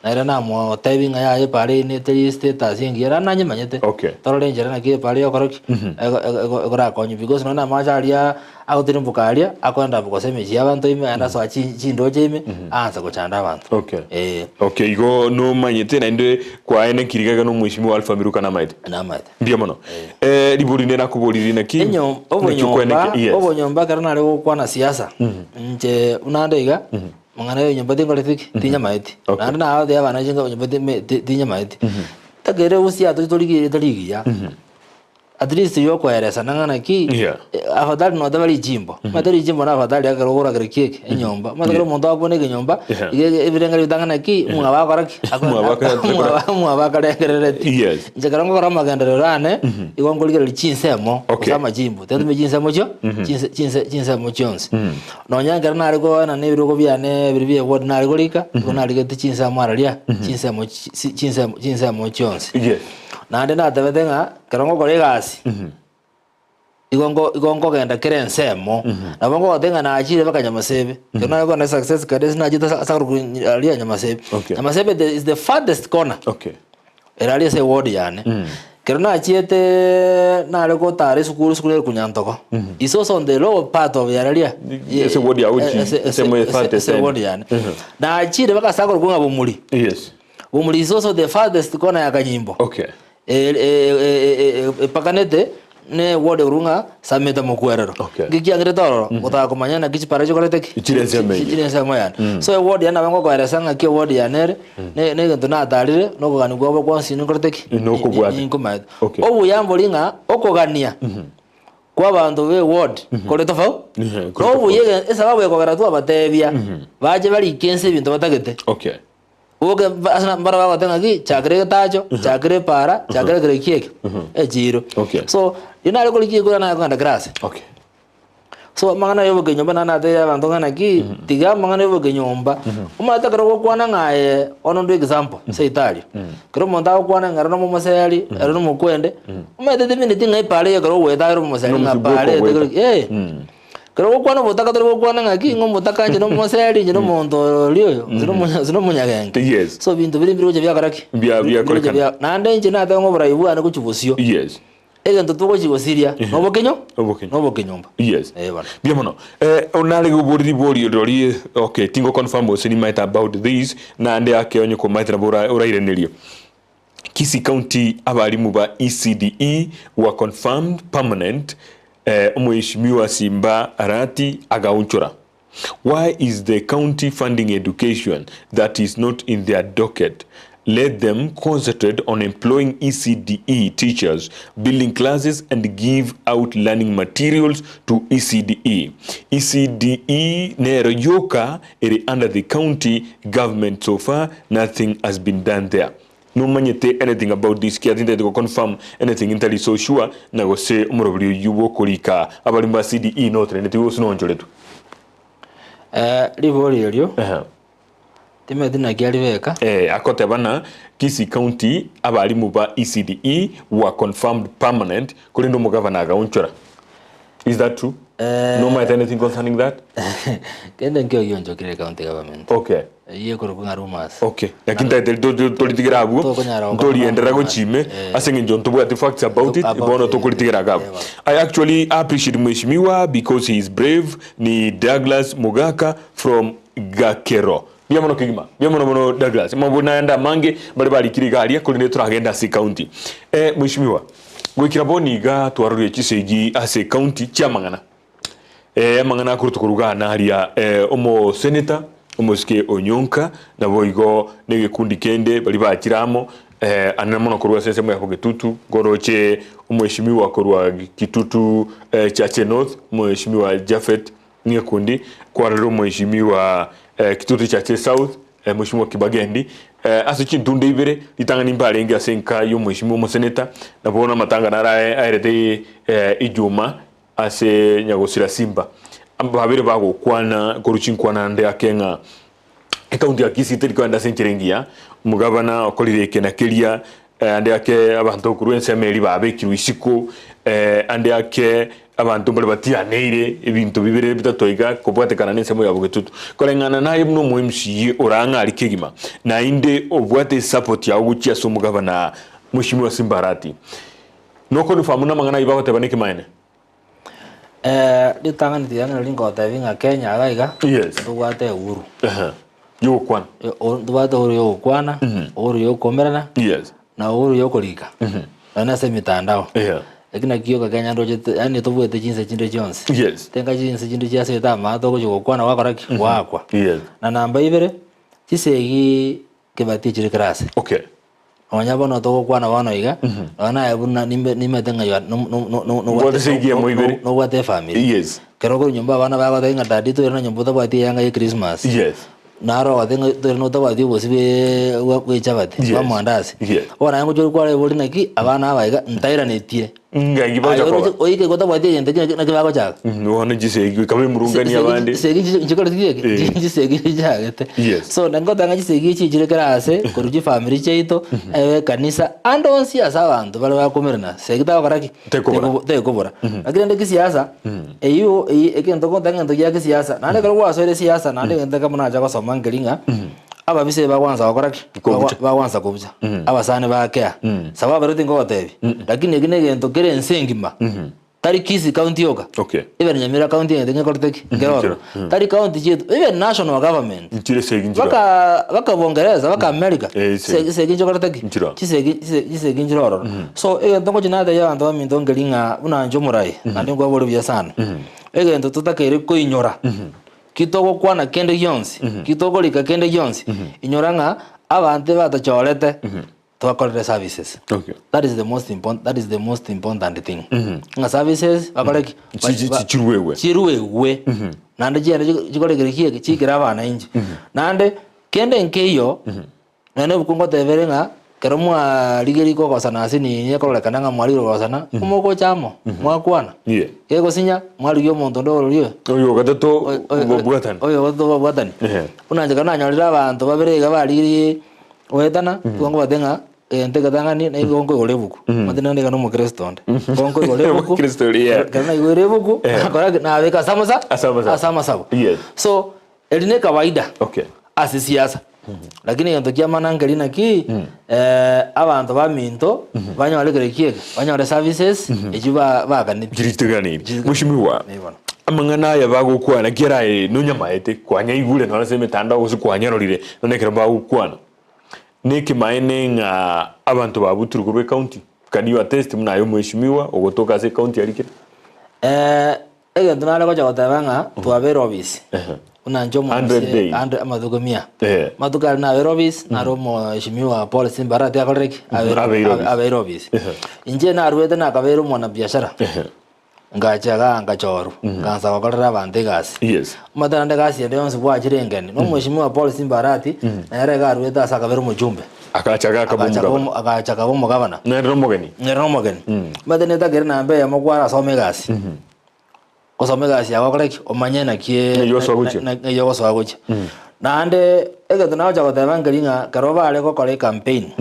na ere namotebi ng'a yaya epara eye neteri status engiya, naende nanyemanyete. Okay. Torore enchera naki epara eye egokora ki? Ego- ego- ego- egorakonywe because nonye na amache aria agotirimboka aria, akoenda gose emechie ya abanto ime, aende asoa chi- chindoche ime, aanse gochanda abanto. Okay. Eh. Okay, igo nomanyete naende kwaenekiri iga iga na omweshimiwa Alpha Miruka namaete. Namaete. Mbuya mono. Eh, ribori rinde nakoboririe naki? Enyo- Naki obonyomba okweneke- Yes. obonyomba ekero nare gokwana siasa inche buna ande iga mang'ana ya enyomba tinkoreti ki tinyamaeti Okay. naende nagotebi abana inche nyomba ti- ti- tinyamaeti takere gose atoche torigie tari rigiya at least yokoeresana ng'a naki Yeah. afadhali noteba richimbo omanyete richimbo na afadhali ekero okoragera kieke enyomba omanyete ekero omonto akobuna ekenyomba Yeah. iga ebirengererio bitang'ana ki omwabo akora ki Omwabo akora- omwabo akarengerereti Yes. Inche ekero ngokora amagenderero ane, igo nkorigereria chinsemo, Okay. gose amachimbo, tiga chinsemo chio, chinse chinse chinsemo chionsi. Nonya ekero nare koenana ebirogo biane biria bia eward nare korika, igo narigete chinsemo araria, chinsemo chi si chinsemo chinsemo chionsi. Yes. Naende natebete ng'a, ekero ngokora egasi, igo nko igo nkogenda kera ensemo, nabo nkogotebia ng'a nachire mpaka Nyamasebe, ekero nare kogenda success kadesi nachete ase ase akorokwa aria Nyamasebe. Okay. Nyamasebe the is the farthest corner. Okay. Ere aria ase eward yane. Ekero nachiete nare gotara esukuru, esukuru ere Kunyantogo. Is also on the lower part of yararia. Ase eward yago chi- ensemo ya farthest ase end. eward yane. Nachire mpaka ase akorokwa ng'a Bomuri. Yes. Bomuri is also the farthest corner ya Kanyimbo. Okay. Epakanete ne eward ekorokwa ng'a Sameta Mokwerero. Okay. Nki kiangerete ororo, gotaka komanya naki chipara chikorete ki? Chire ensemo eyio. Chire ensemo yane. So eward yane nabo ngokoeresa ng'aki eward yane ere, ne negento natarire, na okogania kwabo kwonsi ninkorete ki? Nokobwate. Ninkomaete. Okay. Obuya mbori ng'a okogania kwa abanto ba eward kore tofau kore na obuya ege esababu ekogera twabatebia, bache barike ense ebinto batagete. Okay. Boke ase mbaro bagoteba ng'aki chakera egetacho, chakera epaara, chakera kera eki eke, echiiro. Okay. So, riria nare korigia ekura nare kogenda class. Okay. So amang'ana ya obokenyomba nare natebirie abanto ng'a naki, tiga amang'ana ya obokenyomba, omanyete ekero ogokwana ng'a aye bono ndwe example, seito aria, ekero omonto agokwana ng'a ere nomomoseri, ere nomokwende, omanyete temineti ng'a epaara eye ekero ogoeta ere omomoseri ng'a Nomosi paara eye bwoka tekori ogoeta. eh. Ekero ogokwana obotaka tori gokwana ng'aki ng'a omotaka inche nomoseri inche nomonto oria oyo, gose nomonya gose nomonyagenge. Yes. So ebinto biria mbiroche biakora ki? Bia- Mbiroche biakorekana. bia naende inche nateba ng'a oborai bwane gochia bosio. Yes. Egento togochia gosiria nobokenyo Obokenyo. nobokenyomba. Yes. Eh bono. Mbuya mono. Eh, onare gobori ribori rori okay, tingo confirm gose nimaete about this naende ake onye komaete nabo ora- orairenerie. Kisii County abarimu ba ECDE were confirmed permanent eh, Omheshimiwa Simba Arati agaonchora. Why is the county funding education that is not in their docket? Let them concentrate on employing ECDE teachers, building classes and give out learning materials to ECDE. ECDE nero yoka ere under the county government so far nothing has been done there. Nomanyete anything about this kiagera tintagete go confirm anything ntari so sure na gose omoroberi oyio bwokorika abarimo ba CDE noteneneti gose noonchoretwe. Eh, ribori erio Ehe. timanyeti naki aribeka. Eh, akoteba na Kisii County abarimu ba ECDE were confirmed permanent korende omogavana agaonchora. Is that true? Eh. Nomanyete anything concerning that? Kende nkio gionchokire county government. Okay. Eyio ekorokwa ng'a rumors. Okay, lakini tagete to- to- toritigere abwo Tokonyara gokora ntorienderera mambo gochime Eh. ase eng'encho ntobwati facts about it About bono it, tokoritigera iga abwo. eh, bono. I actually appreciate mheshimiwa because he is brave ni Douglas Mogaka from Gakero. Mbuya mono kegima, mbuya mono mono Douglas. Mabori naende amange bare barikire iga aria korende toragende ase ecounty. Eh, mheshimiwa, goikera bono iga twarorire chisegi ase ecounty chiamang'ana. Eh, amang'ana akorutwa korwa igaa naria eh, omoseneta omosike Onyonka naboigo na egekundi kende baria bachire amo eh, anene mono korwa ase ensemo ya Bogetutu nkoroche omweshimiwa korwa Kitutu eh, Chache North omweshimiwa Japhet Nyekundi kwarorire omweshimiwa eh, Kitutu Chache South eh, mweshimiwa Kibagendi eh, ase chintunde ibere ritang'ani mbarenge ase enka ya omweshimiwa omoseneta na bono amatanga naro aerete eh, ijuma Ase nyagosira simba babere bagokwana korwa chinkwana ande ake ng'a ekaunti ya Kisii teri kogenda ase enchera engiya, omogabana okorire eke na keria, ande ake abanto korwa ensemo eria babekirwe isiko, ande ake abanto mbare batianeire ebinto bibere bitato iga kobwatekana na ensemo ya Bogetutu. Koreng'ana naye buna omo MCA orang'e aria kegima, naende obwate esupport yao gochia ase omogabana Mweshimiwa Simba Arati, Nokonfirm namang'ana ayio bagoteba nekemanene? Eh, ritang'ani tiga nari ngotebi ng'a Kenya iga iga, Yes. ntobwate uhuru. Ehe. Yogokwana. Eh, o- ntobwate uhuru ya ogokwana, uhuru ya okomerana, Yes. na uhuru ya okorika. Nonya ase emitandao. Yeah. Lakini naki yoka Kenya ndochete, yaani tobwate chinse chinde chionsi. Yes. Tenga chinse chinde chiasete amato ogochia gokwana gwakora ki? Gwakwa. Yes. Na namba ibere, chisegi kebati chire class. Okay. Nonya bono togokwana bono iga, nonya naye buna nimbe nimanyete ng'a you are no- no- no- no- Mbwate esegi emo ibere. nobwate efamiri. Yes. Ekero okore nyomba abana bagoteba ng'a daddy toire na nyomba otabwati eyanga ya christmas. Yes. Naro ogoteba ng'a toire notabwati obosie bwee bwa bwa echabati, Yes. bwa amandasi. Yes. Bono naye ngochia okware bori naki, abana aba iga ntairanetie. Ng'ai Aye bagocha oroche koba? oike igo otabwati egento ekio naki bagochaka. Bono chisegi goika bemurunganie abande. Chisegi nchikoreti ki eke? Eh. Chisegi nchichagete. Yes. So ningoteba ng'a chisegi echi chire kera ase, korwa chifamiri chiaito, ebe ekanisa, ande onsi ase abanto bare bakomerana, segi tagokora ki? Tekobora. Tekobora. Lakini rende kisiasa, eywo eywo egento ogoteba ng'a egento gia kisiasa, naende ekero gwasoire siasa naende egento ekemo nacha gosoma nkeri ng'a, ababisa bagwansa gokora ki? Kobucha. Bagwansa kobucha. Abasani bakea. Sababu ero tingogotebi. Lakini eki negento kere ense engima. Tari Kisii county yoka. Okay. Even Nyamira county egento ngekorete ki? Nkere ororo. Tari county chietu. Even national government. Nchire esegi nchire. Baka baka Bongereza, baka America. Eh, esegi. Esegi nchikorete ki? Nchire. Chisegi chisegi nchire ororo. So egento ngochi natebia abanto baminto nkeri ng'a buna inche omorai, naende nkwabore buya sana. Egento totakeire koinyora. Ki togokwana kende gionsi, ki tokorika kende gionsi, inyora ng'a abanto ebatachorete tobakorere services. Okay. That is the most important, that is the most important thing. Ng'a services bakore ki? Chi- chi- chi- chiruegwe. Chiruegwe. Naende chiende chikore kere ki eke, chikere abananchi. Naende kende nkeiyo, Nonya nebuku ngotebere ng'a ekero mwarigereria kogosana ase nini ekororekana ng'a mwarigire kogosana, mogocha amo, mwakwana. Yeah. Gegosinya, mwarigia omonto onde ororia oyo. Oyo ogatato Oyo- oyo- bobwatani. Oyo ogatato bobwatani. Ehe. Buna inche ekero nanyorire abanto babere iga barigirie goetana, nigo nkobatebia ng'a egento egetang'ani nigo nkoigora ebuku. Omanyete naende iga na omokristo onde. Nigo nkoigora ebuku, Omokristo oria, yeah. ekero naigwere ebuku, Ehe. nakora ki? Nabeka ase amosa Ase amasabo. ase amasabo. Yes. So, eri ne kawaida Okay. ase siasa. Lakini egento kia maana nkeri naki, abanto baminto banyore kere ki eke, banyore services echio ba- baganetie. Chiriteganiri. Mweshimiwa, Eh, bono. amang'ana aya bagokwana kera aye nonyamaete, kwanyaigure nonya ase emetandao gose kwanyarorire nonya ekero bagokwana. Nekemaene ng'a abanto babutirwe korwa ecounty? Can you attest buna aye omweshimiwa ogotoka ase ecounty aria kere? Egento nare gocha goteba ng'a twabeire ofisi, buna inche 100 omomusie days. ande amatuko mia. Eh. Amatuko aria nabeire ofisi, nare omoheshimiwa Paul Simba Arati akorire ki? Abeire Abeire ofisi. abeire ofisi. Ehe. Inche naruete nakabeire omwanabiashara, Ehe. ngacha igaa ngachorwa, nkaansa gokorera abanto egasi. Yes. Omanyete naende egasi ende yonsi bwachire engeni, na omoheshimiwa Paul Simba Arati, nere iga aruete ase akabeire omochumbe. Agacha agakaba Agacha omogabana. koba agacha akaba omogabana. Nere nomogeni. Nere nomogeni. Omanyete netakere namba eyemo kwarasoma egasi. Gosoma egasi yago okore ki? Omanye naki Ng'ai osoa gochia. ng'ai ogosoa gochia. Naende egento nagocha goteba nkeri ng'a ekero bare gokora ecampaign,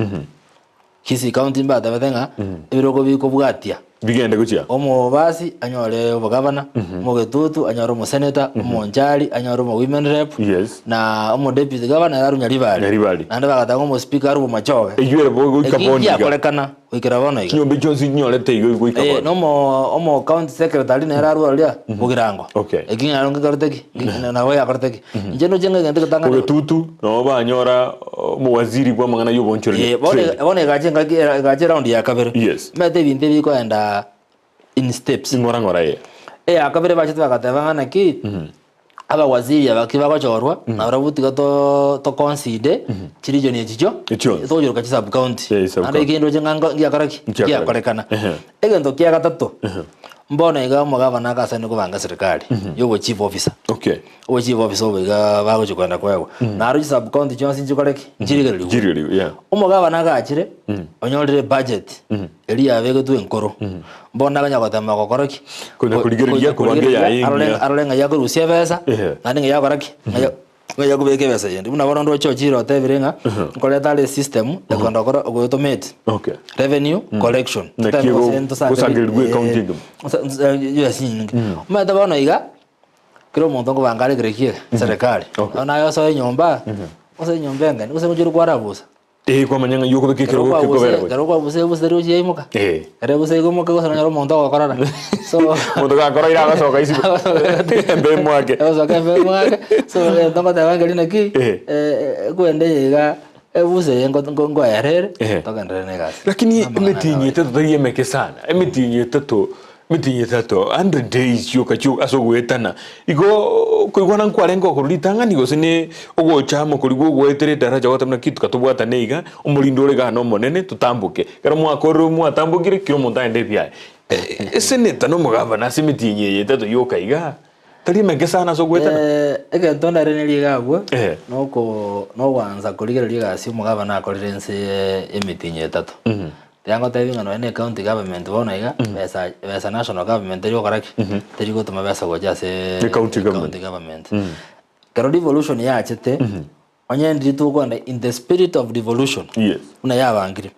Kisii county mbatebete ng'a ebirogo bikobwatia. Bigende gochia. Omobasi anyore obogavana, omogetutu anyore omoseneta, omonchari anyore omo women rep, Yes. na omo deputy governor ere arwe Nyaribari. Nyaribari. Naende bagateba ng'a omospeaker arwe Bomachoge. Eywo ere bo goika Eki bono iga. ngiakorekana goikera bono iga. Chinyomba chionsi nyorete igo goika Eh, bono. na omo omo county secretary nere arwe oria Bogirango. Okay. Eki naro ngekorete ki? Nabo yakorete ki? Inche ndoche ng'a egento egetang'ani Bogetutu nabo banyora omowaziri bw'amang'ana y'obonchoreria, Eh, bono trade. bono egacha engaki egacha eround ya kabere. Yes. Omanyete ebinto ebi bikoenda in steps. Ng'ora ng'ora eh. Eya kabere bachete bagateba ng'a naki, abawaziri aba ki bagochorwa, nabarabwo tiga to to consider chiregion echi chio Chionsi. togochiroka chi sub county. Eh, sub Naende county. ekende ndoche ng'a nko ngiakora ki? Ngiakorekana. Ngiakorekana. Ehe. Egento kia gatato, mbono iga omogabana agasaine kobanga serikali ya obo chief officer. Okay. Obo chief officer obo iga bagochia kogenda koegwa. Naro chi sub county chionsi nchikore ki? Nchirigererigwe. Nchirigererigwe, yeah. Omogabana agachire, onyorire ebudget, eria yabegetwe enkoro. Mbono akonya gotema gokora ki? Konya korigereria kobanga eyaye Arore engiya. arore ng'a yakorusia ebesa, Ehe. naende ng'a yakora ki? Ng'a ya- ng'a yakobeka ebesa yende. Buna bono ndoche ochire otebire ng'a, nkoreta are esystem, ekoenda gokora ogoautomate. Okay. Revenue collection. Naki Totebe ego- gose ntosangererie- gosangererigwa ecounty engima. Yes, nyinge. Omanyete bono iga, kera omonto nkobanga are kere ki serikali. Okay. Bono aye osoe enyomba, osoe enyomba engeni, gose ngochire kwarabusa. Eh, kwamanya ng'a yokobeka Ekero ekerogo kwabusa kekobera gocha. ekero kwabusa ebusa teri gochia yaimoka. Eh. Ekero ebusa ekoimoka gose nonyore omonto ogokorora. So Omonto gakoroire agosoka isiko. Embe emwake. Agosoka embe emwake. So egento ngoteba nkeri naki, Eh. ekwenda eye iga, ebusa eye nko nko nkoera ere, Eh. togenderere na egasi. Lakini Amang'ana emetienyi akawaida. etato tari emeke sana, emetienyi etato, emetienyi etato, 100 days chioka chio ase ogoetana. Igo koigwana nkwarenge okorwa ritang'ani gose ne ogocha amo koria gwogoetera edaraja ogoteba naki tikatobwatane iga, omorinde ore igaa nomonene totamboke. Ekero mwakorire mwatambokire kera omonto aende ebiaye. Eseneta na omogavana ase emetienyi eye etato yoka igaa, tari emeke sana ase ogoetana? Egento ndairanerie iga abwo, Ehe. noko nogoansa korigereria egasi omogavana akorire inse y'emetienyi etato. Tiga ngotebi ng'a nonye na ecounty government bono iga, besa besa national government teri gokora ki? Teri gotoma besa gocha ase Ecounty government. ecounty government. Ekero devolution yachete, onye ndiri tokogenda in the spirit of devolution, Yes. buna yabangire,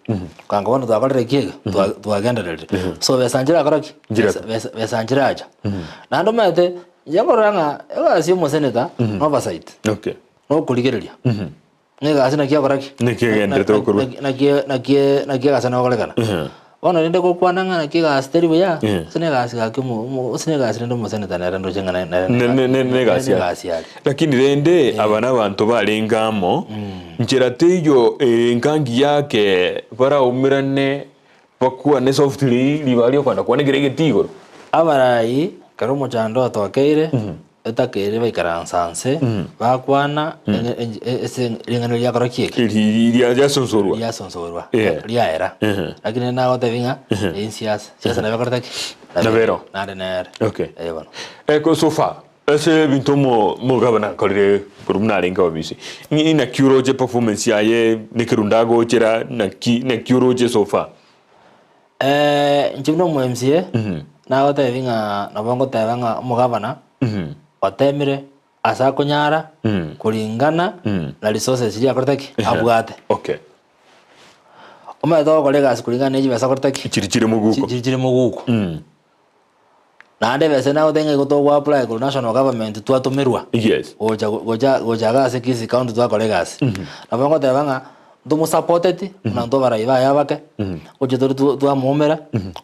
kanga bono twakorire ki iga? Twa- Twagendererire. So besa nchirakora ki? Nchira- Besa- besa besa nchiracha. Naende omanyete, inche nkorora ng'a egasi ya omosenator, na oversight, Okay. na okorigereria. Ng'a egasi naki yakora ki? Naki egenderete gokorwa. Naki naki naki egasi nokorekana. Bono rende gokwana ng'a naki egasi teri buya, gose na egasi gaki omo omo gose na egasi rende omoseneta nere ndoche ng'a nere Ne- ne- ne- nere negasi yare. egasi yare. Lakini rende aba nabanto barenge amo, nchera teiyo ere enkangi yake baraumerane bakwane softly ribaga riokogenda kwane kere egeti igoro. Abarai ekero omochando otokeire, etakeire baikaransa nse, bakwana ase ring'ana riria riakora ki eke? Eri riasonsorwa. Riasonsorwa, Yeah. riaera. Ehe. Lakini rende nagotebia ng'a eyio siasa, siasa nabo ekorete ki? Nabo ero. Naende nere. Okay. Eh bono. Eko so far ase ebinto omo omogabana akorire korwa buna arenge obisi, ng'i naki oroche performance yaye nekerundu agochera naki naki oroche so far? Inche buna omo MCA, nagotebia ng'a nabo ngoteba ng'a omogavana, otemire ase akonyara kuringana na resources chiria akorete ki? Abwate. Okay. Omanyete ogokora egasi kuringana ne chibesa akorete ki? Chiri chire moguko. Chiri chire moguko. Naende ebesa nagotebia ng'a igo togo apply korwa national government twatomerwa Yes. gocha gocha gocha iga ase Kisii county twakora egasi. Nabo ngoteba ng'a ntomosapoteti buna intwe abarai baye abake, gochia tore twamoumera,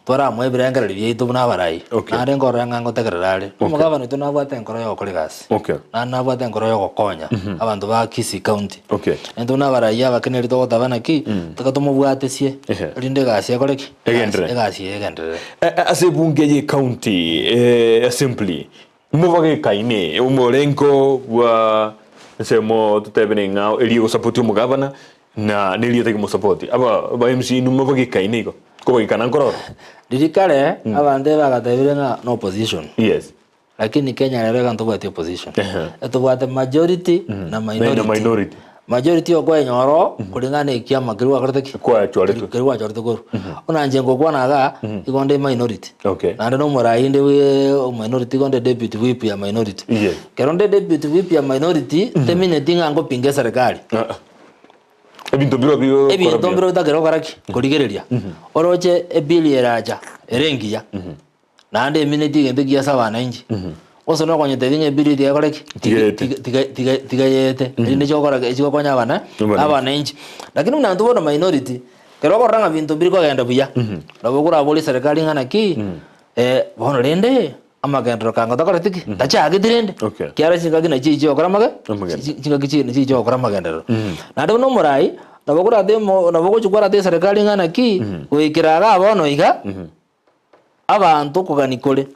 twaramoa ebirengererio biaito buna abarai. Okay. Naende nkorora ng'a ngotegerera are. Omogabana oito nabwate enkoro ya gokora egasi. Okay. Naende nabwate enkoro ya gokonya abanto ba Kisii county. Okay. Intwe buna abarai abake neri togoteba naki, tiga tomobwatesie, Ehe. erinde egasi ekore ki? Egenderere. Egasi eye egenderere. Ase ebunge ye county assembly mobagekaine omorengo bwa ensemo totebene ng'a eria egosapoti omogabana na neria etari komosapoti aba ba MCA inwe mobagekaine igo kobagekana nkororo. Riria kare abanto ebagatebire ng'a no opposition. Yes. Lakini Kenya rero iga ntobwati opposition. Ehe. Etobwate majority na minority. Na minority. Majority okwenyora oo kulingana na ekiama keria gwakorete ki? Kwachoretwe. Keria gwachoretwe korwa. Buna inche ngokwana igaa, igo nde minority. Okay. Naende na omorai inde bwe minority igo nde deputy whip ya minority. Yes. Ekero nde deputy whip ya minority, temineti ng'a ngopinga eserekari. Ah, ah. Ebinto mbiro bigokora Ebinto buya. mbiro otakere gokora ki? Korigereria. Oroche ebill eracha, ere engiya. Naende emineti egento ekiya ase abananchi. Gose nokonyetebia ng'a ebiri tiga ekore ki? Tiga ete. Tiga- tiga- tiga- tiga yete. Erinde chigokora ki? Chigokonya abana Abananchi. abananchi. Lakini buna intwe bono minority, ekero okorora ng'a binto mbiri kogenda buya, nabo okoraborie serikali ng'a naki, bono rende, amagenderero kango tokoreti ki? Tachageti rende. Okay. Ekiagera chingaki nachio echi chigokora amage? Amagenderero. Chingaki chi nachio chigokora amagenderero. Naende buna omorai, nabo okoratebe mo nabo ogochia kwaratebia serikali ng'a naki, goikera igaa bono iga. Abanto okogania kore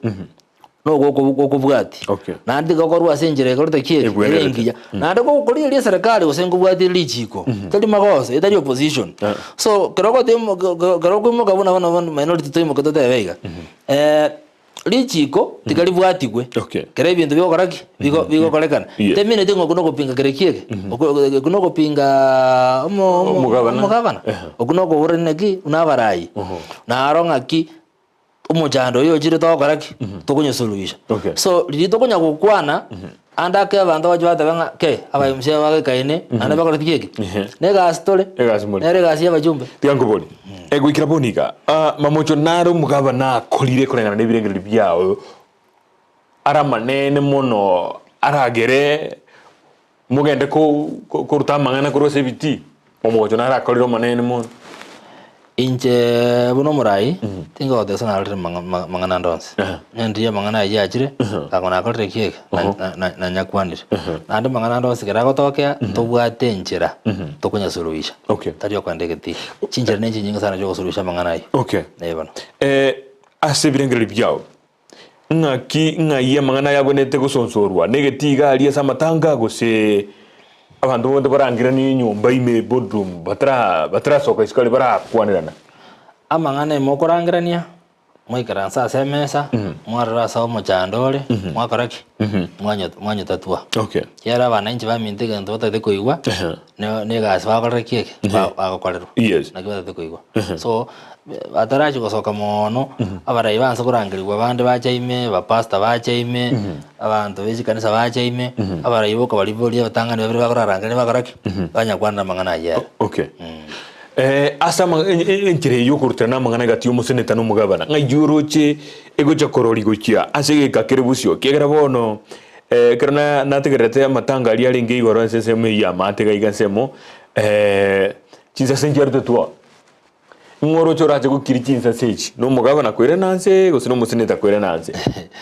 nogokobwatia, Okay. naende tigokorwa ase enchera ekorete ki ere Ebwenerete. engiya. Naende gokorigereria eserekari gose nkobwatie richiko, tari magoso, etari opposition. Ah. So kero ogotimo kero okoimoka buna bono bono minority toimoke totebe iga, richiko tiga ribwatigwe, Okay. kera ebinto bigokora ki? Bigo bigokorekana. Yes. Temineti ng'a okwo nokopinga kere ki eke, okwo okwo nokopinga omo omo Omogabana. omogabana, Ehe. okwo nokoborania naki buna abarai. Naro ng'aki omochando oyo ochire togokora ki? Tokonyosuluhisha. Okay. So riria tokonya gokwana, ande ake abanto bache batebe ng'a kei, aba MCA bagekaine, naende bakoreti ki eke? Ehe. Na egasi tore, Egasi more. nere egasi ya abachumbe. Tiga nkoborie, goikera bono iga, ah, mamocho nare omogabana akorire koreng'ana na ebirengererio biao, are amanene mono aragere mogende koruta amang'ana korwa ase ebitii, omogocho naro akorire omonene mono. Inche buna omorai, tingogotebia ase narorire amang'ana ande onsi. Onye ndiria amang'ana ayio achire, nkago nakorire ki eke? Nanyakwanire. Naende amang'ana ande onsi ekero agotokea, ntobwate enchera tokonyasuluhisha. Okay. Tari okoenda egetii. Chinchera ne chinyinge sana chiogosuluhisha amang'ana ayio. Okay. Ee bono. Ase ebirengererio biao, Ng'aki ng'ai amang'ana aya abwenerete gosonsorwa? Negetii iga aria ase amatanga, gose abanto bonde barangiranie enyomba ime boardroom batara batarasoka isiko aria barakwanerana? Amang'ana ime okorangerania, mwaikaransa ase emesa, mwarora ase omochando ore, mwakora ki? Mwanyo mwanyotatua. Okay. Ekiagera abananchi baminto egento batagete koigwa, ne ne egasi bakorera ki eke? Ba bagokorerwa. Yes. Naki batagete koigwa. So, Batarachia gosoka moono, abarai banse korangerigwa bande bache ime, abapastor bache ime, abanto be chikanisa bache ime, abarai boka baria boria abatang'ani babere bakorarangeria bakora ki? Banyakwanera amang'ana ayio ere. Okay. Ase ama- enchera eye yokoruterana amang'ana egati y'omoseneta na omogabana, ng'ai oroche egocha korori gochia ase egeka kere bosio? Ekiagera bono ekero na- nategererete amatanga aria arenge igoro ase ensemo eyio ya amaate iga iga ensemo, chinsase nchiarutetwe oo. Ng'o oroche orache gokiria chinsase echi? Nomogabana koirana nse, gose nomoseneta koirana nse?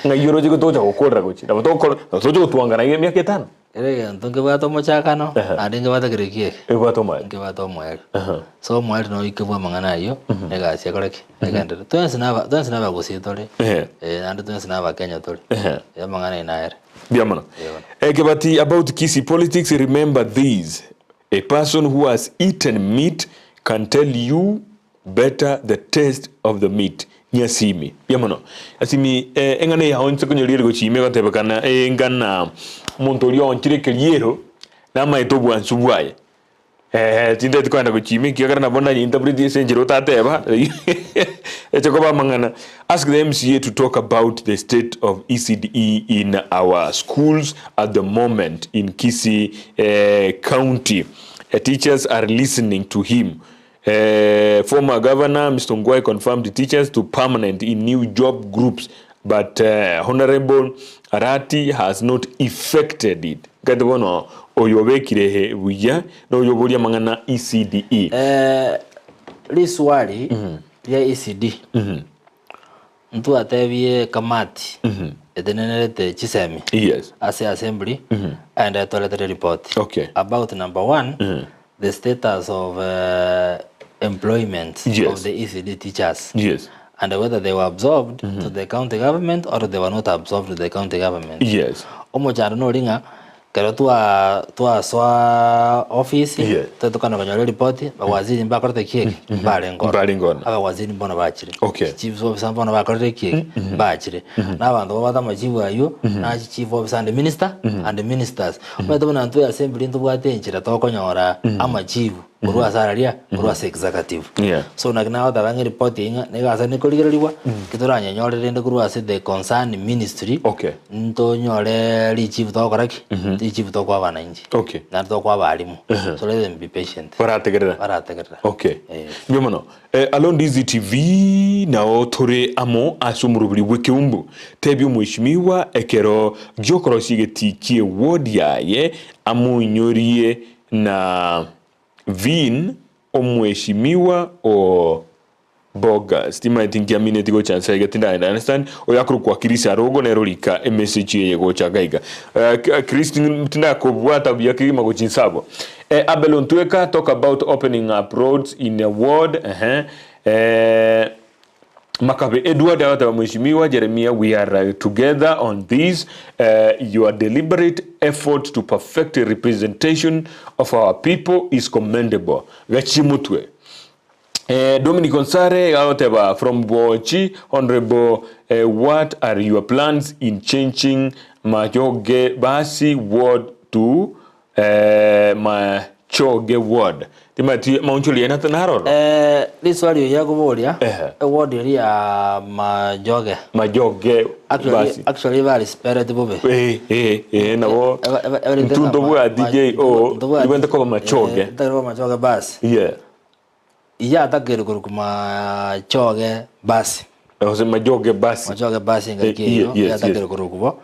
Ng'ai oroche gotocha gokorera gochia? Nabo togokora, nabo togocha gotwangana iga emiaka etano. Kera egento nkebwate omochakano, Ehe. naende nkebwate kere ki eke? Ebwate omoerio. Nkebwate omoerio. Aha. So omoerio noike bwa amang'ana ayio, na egasi ekore ki? Egenderere. Twensi naba twensi nabagusii tore, Ehe. eh, naende twensi nabakenya tore. Ehe. Eh, amang'ana ayio nayere. Mbuya mono. Eeh bono. Ekebati about Kisii politics remember this. A person who has eaten meat can tell you better the taste of the meat. Nyasimi. Mbuya mono. Nyasimi, eh, eng'ana eye yaonchire konyora ere gochia ime egotebekana eng'ana omonto oria oonchire ekeriero namaete obwansu bwaye. Eh, tintageti kogenda gochia ime ekiagera nabo ndanyeinterpreti ase enchera otateba eche koba amang'ana. Ask the MCA to talk about the state of ECDE in our schools at the moment in Kisii County. Teachers are listening to him. Former governor Mr. Ongwae confirmed teachers to permanent in new job groups. But Honourable Arati has not effected it. Gati bono oyo obekire buya noyo oboria amang'ana ECDE. Riswali ria ECD ntwatebie ekamati etenenerete chisemi ase assembly aende atoretere report about number one the status of employment of the ECD teachers and whether they were absorbed to the county government or they were not absorbed to the county government. Omochando nori ng'a Ekero twa twasoa office, Yes. totokana konyora eripoti, bawaziri mbakorete ki eke? Mbarenge ororo. Mbarenge ororo. Abawaziri mbono bachire. Okay. Chief officer mbono bakorire ki eke? Mbachire. Na abanto babwate amachibu aywo, na chief officer and minister, and ministers. Omanyete buna intwe assembly ntobwate enchera tokonyora amachibu korwa ase araria, korwa ase executive. Yeah. So naki nagoteba ng'a eripoti eye ng'a nigo ase nekorigereriwa, ki toranyenyore rende korwa ase the concerned ministry, Okay. ntonyore richibu togokora ki? Richibu tokoa abananchi. Okay. Naende tokoa abalimu. So let them be patient. Barategerera. Barategerera. Okay. Eh. Mbuya mono. Eh, alo Ndizi TV nao tore amo ase omorobiri bw'ekeumbu. Tebia omweshimiwa ekero giokorosia egetii kie ward yaye amoinyorie na Vin omweshimiwa o Bogus. Timaeti nkiamineti gocha nse iga tindare understand. Oyo akorokwa Chris Arogo nere orika emessage eye gocha iga iga. Eh, Chris tindakobwata buya kegima gochia inse abwo. Eh, Abel Ontweka talk about opening up roads in a ward. Ehe. Eh, Makabe Edward agateba Mheshimiwa Jeremia we are together on this your deliberate effort to perfect representation of our people is commendable. Gachie motwe. Dominic Onsare agoteba from Bochi Honorable what are your plans in changing Majoge Basi ward to Machoge ward. Timati maunchuli ena naroro. Riswali oria akoboria, Ehe. eward eria ya Majoge. Majoge Actually, basi. actually barisperete bobe. Eh, eh, eh, nabo Eba- eba- eba- ntu ntobwati JO ntobwati. ibwente koba machoge. Eh, ntagere koba machoge basi. Yeah. Iyatakeire korokwa machoge basi. Gose majoge basi. Machoge basi engaki Eh, eyio, yes, yes. iyatakeire korokwa bo.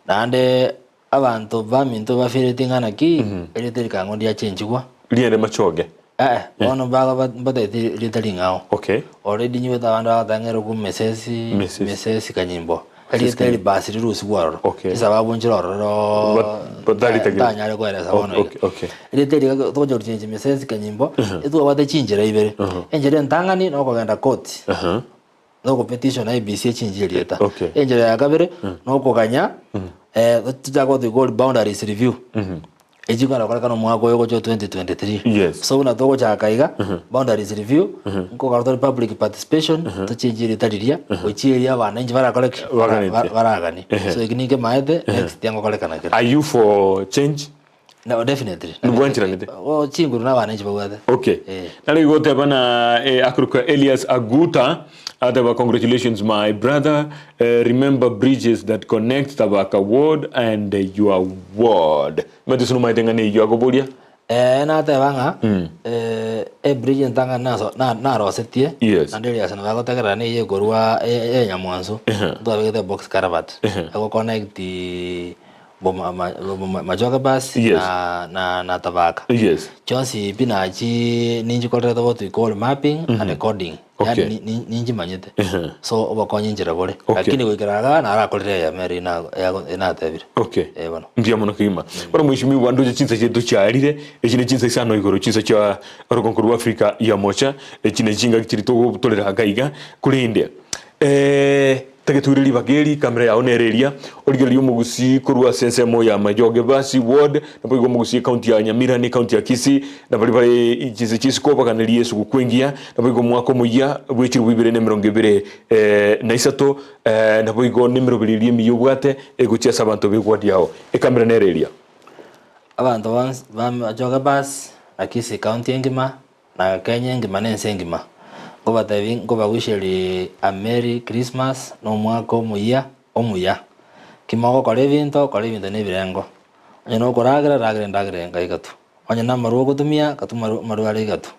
Naende Abanto baminto bafireti ng'a naki erieta rikang'u ndiachenchigwa. Riende machoge. Eh, bono baga mbatebeti erieta ring'ao. Okay. Already nyiwete abande bagoteba ng'a erokwa Mesesi, Mesesi. Mesesi Kanyimbo. Erieta eri basi rirusigwe ororo. Okay. Chisababu nchire ororo But- but taritagete. ntanyare koeresa bono iga. Okay, okay. Erieta eri togocha korichenchia Mesesi Kanyimbo, etwabwate chinchera ibere. Enchera entang'ani nokogenda court. Nogopetition IEBC echinchie erieta. Okay. Enchera ya kabere nokoganya tochake gotoika ori boundaries review echi ekonyara korekana omwaka oyo gocha o 2023. Yes. So buna togochaka iga boundaries review nkogora tore public participation tochenchie erieta riria gochia eria abananchi barakore ki? Baganetie. Baraganie. So eki ninkemaete next year ngokorekana kere. Are you for change? No, definitely. Nobwancheranete? Oh, chinguru na abananchi babwate. Okay. Eh. Nare goteba na eh, akoruka Elias Aguta ateba congratulations my brother eh, remember bridges that connect Tabaka ward and eh, your ward. Mate sino maete ng'ana eyio akoboria. Eh, nateba ng'a eh, ebridge entang'ani naso- na- narosetie Yes. naende Elias nabo agotegerera na eye ekorwa e- e Nyamwanso ntwabegete box culvert egoconnect Boma, ma, boma, machoke basi Yes. na, na, na tabaka Yes. chionsi pi nachi ninchikorerete what we call mapping and recording Okay. yani ni- ni- ninchimanyete so obokonyi inchera bore Okay. lakini goikera iga narakorire eyemo ere ina- yago- enatebire Okay. Eh, bono. Mbuya mono kegima. Bono mheshimiwa ndoche chinsa chiaito chiarire, echi ne chinsa isano igoro chinsa chia orogongo rwa Africa ya mocha, echi ne chingaki chiri togotorera iga iga, korende eh, Tageture ribaga eri, kamera yao nere eria, origererie omogusii korwa ase ensemo ya Mayoge Basi Ward, naboigo omogusii ecounty ya Nyamira na ecounty ya Kisii, na baria bare chinse chi'isiko baganerie esuguku engiya, naboigo omwaka omoyia bwe chilifu ibere na emerongo ebere na isato, naboigo nemeroberi eria emiya obwate egochia ase abanto b'eward yao. Ekamera nere eria. Abanto bonsi ba Machoge Basi na Kisii County engima Na Kenya engima na ense engima, nkobatebia nkobawisheria a Merry Christmas na omwaka omoyia omuya. Ki mogokora ebinto, kora ebinto na ebirengo. Onye nokoragera, ragera endagera enga igatu. Onye namarwa ogotumia, gatwa amarwa amarwa are igatu.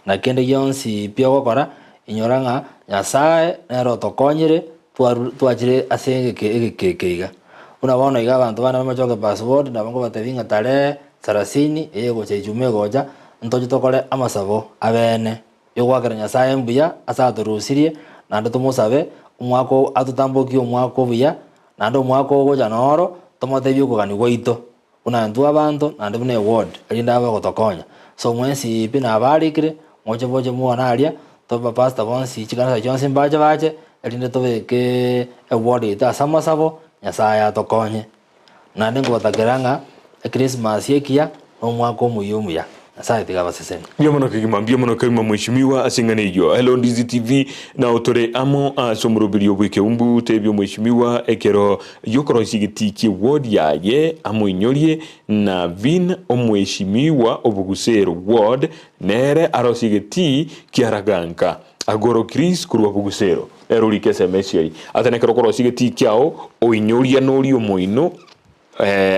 Na kende gionsi pi ogokora, inyora ng'a Nyasaye nere otokonyire. Twaru twachire ase egeke egeke eke iga. Buna bono iga abanto bane bamachoke passport nabo nkobatebia ng'a tarehe sarasini eye egocha ijumaa egocha, ntoche tokore amasabo abeene, yogoakera Nyasaye mbuya ase atorusirie, naende tomosabe, omwaka o atotambokie omwaka obuya, naende omwaka ogocha noro, tomotebie okogania gwaito. Buna intwe abanto, naende buna eward, erinde abe ogotokonya. So mwensi pi nabarikire, moche boche mwane aria, tobe bapastor bonsi, chikanisa chionsi mbache bache, erinde tobeke eward yaito ase amasabo, Nyasaye atokonye. Naende nkobatakera ng'a echristmas ekiya, na omwaka omoyia omuya. Nyasaye tiga abasesenie. Mbuya mono kegima, mbuya mono kegima mheshimiwa ase eng'ana eyio. Hello Ndizi TV, nao tore amo ase omoroberio bw'ekeumbu tebia omheshimiwa ekero giokoroisia egetii kie ward yaye amoinyorie Navin omheshimiwa o Bugusero ward nere arosie egetii kia Raganka Agoro Chris korwa Bugusero nere orike SMS eyio. Ase nekero okorosia egetii kiao oinyoria noria omoino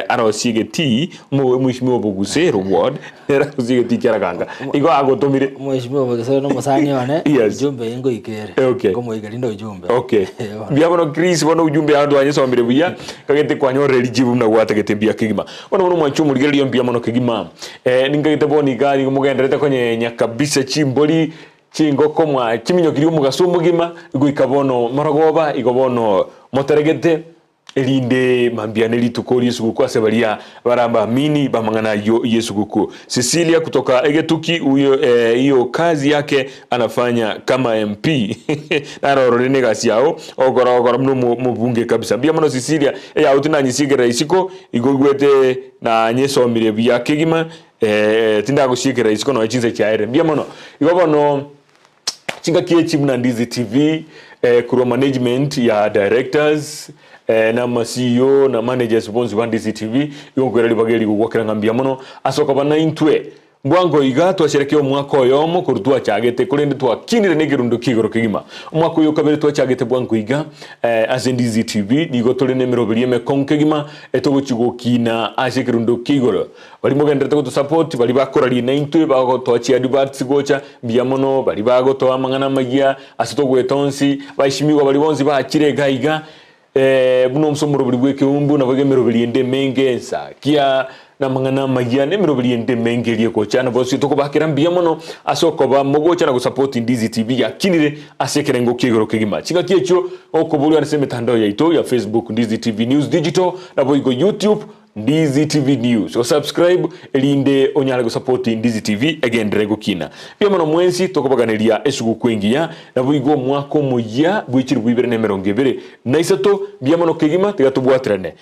arosie egetii, omheshimiwa Bogusero ward nere arosie egetii kia Raganga. Igo agotomire. Omheshimiwa Bogusero na omosani one, Yes. ujumbe eye ngoika ere. Okay. Nkomoika rinde ujumbe. Okay. Mbuya bono Chris, bono ujumbe yao twanyesomire buya, kagete kwanyorire rijibu buna gwatagete mbuya kegima. Bono bono mwanche omorigereria mbuya mono kegima. Ninkagete bono iga nigo mogendererete konyenya kabisa chimbori, chingoko mwa chiminyokirie omogaso omogima, goika bono morogoba, igo bono moteregete. Erinde mambia nerituko ri'esuguku ase baria bare abaamini b'amang'ana ayio y'esuguku. Cecilia kutoka Egetuki huyo hiyo kazi yake anafanya kama MP narorore negasi yao ogokora ogokora buna omobunge kabisa. Mbuya mono Cecilia eyao tinanyesiekerera isiko igo igwete nanyesomire buya kegima tindagosiekerera isiko nonya chinsa chiaerire. Mbuya mono. Igo bono Chingaki echi buna Ndizi TV korwa management ya directors na ama CEO na managers bonsi ba Ndizi TV igo nkoira ribaga eri gogwakera ng'a mbuya mono ase okoba naintwe. Bwango iga twasherekea omwaka oyomo korwa twachagete korende twakinire nekerundo kia igoro kegima. Omwaka oyo okabere twachagete bwango iga ase Ndizi TV nigo tore nemeroberio emekong'u kegima etogochi gokina ase ekerundo kia igoro. Baria mogendererete gotosupport, baria bakoraria naintwe, bagotoa chiadverts gocha, mbuya mono, baria bagotoa amang'ana amayia ase togoeta onsi, abaeshimiwa baria bonsi bachire iga iga, buna omse omoroberi bw'ekeumbu, naboigo emeroberi ende emenge, ensakia, na amang'ana amayia, na emeroberi ende emenge eria egocha, nabo ase tokobakera mbuya mono ase okoba mogocha na gosupport Ndizi TV yakinire ase ekerengo kia igoro kegima. Chingaki echio okoborwa ase emetandao yaito ya Facebook Ndizi TV News Digital, naboigo YouTube, Ndizi TV News, osubscribe erinde onyare gosupport Ndizi TV egenderere gokina. Mbuya mono mwensi tokobaganeria esuguku engiya naboigo omwaka omoyia bwe chilifu ibere na emerongo ebere na isato. Mbuya mono kegima tiga tobwaterane.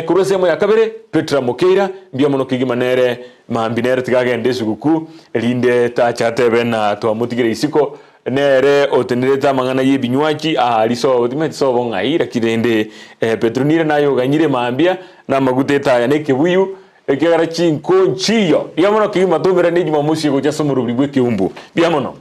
Korwa ensemo ya kabere Petra Mokeira mbuya mono kegima nere mambi nere tiga agende esuguku erinde tacha atebe na twamotigire isiko Nere otenerete amang'ana y'ebinywachi aa risobo, timanyeti sobo ng'ai, lakini rende Petero nire naye oganyire mambia, na amaguta etaya na ekebuyu, ekiagera chinko nchiyo. Mbuya mono kegima tomerane Ejumamosi egocha ase omorobiri bw'ekeumbu. Mbuya mono.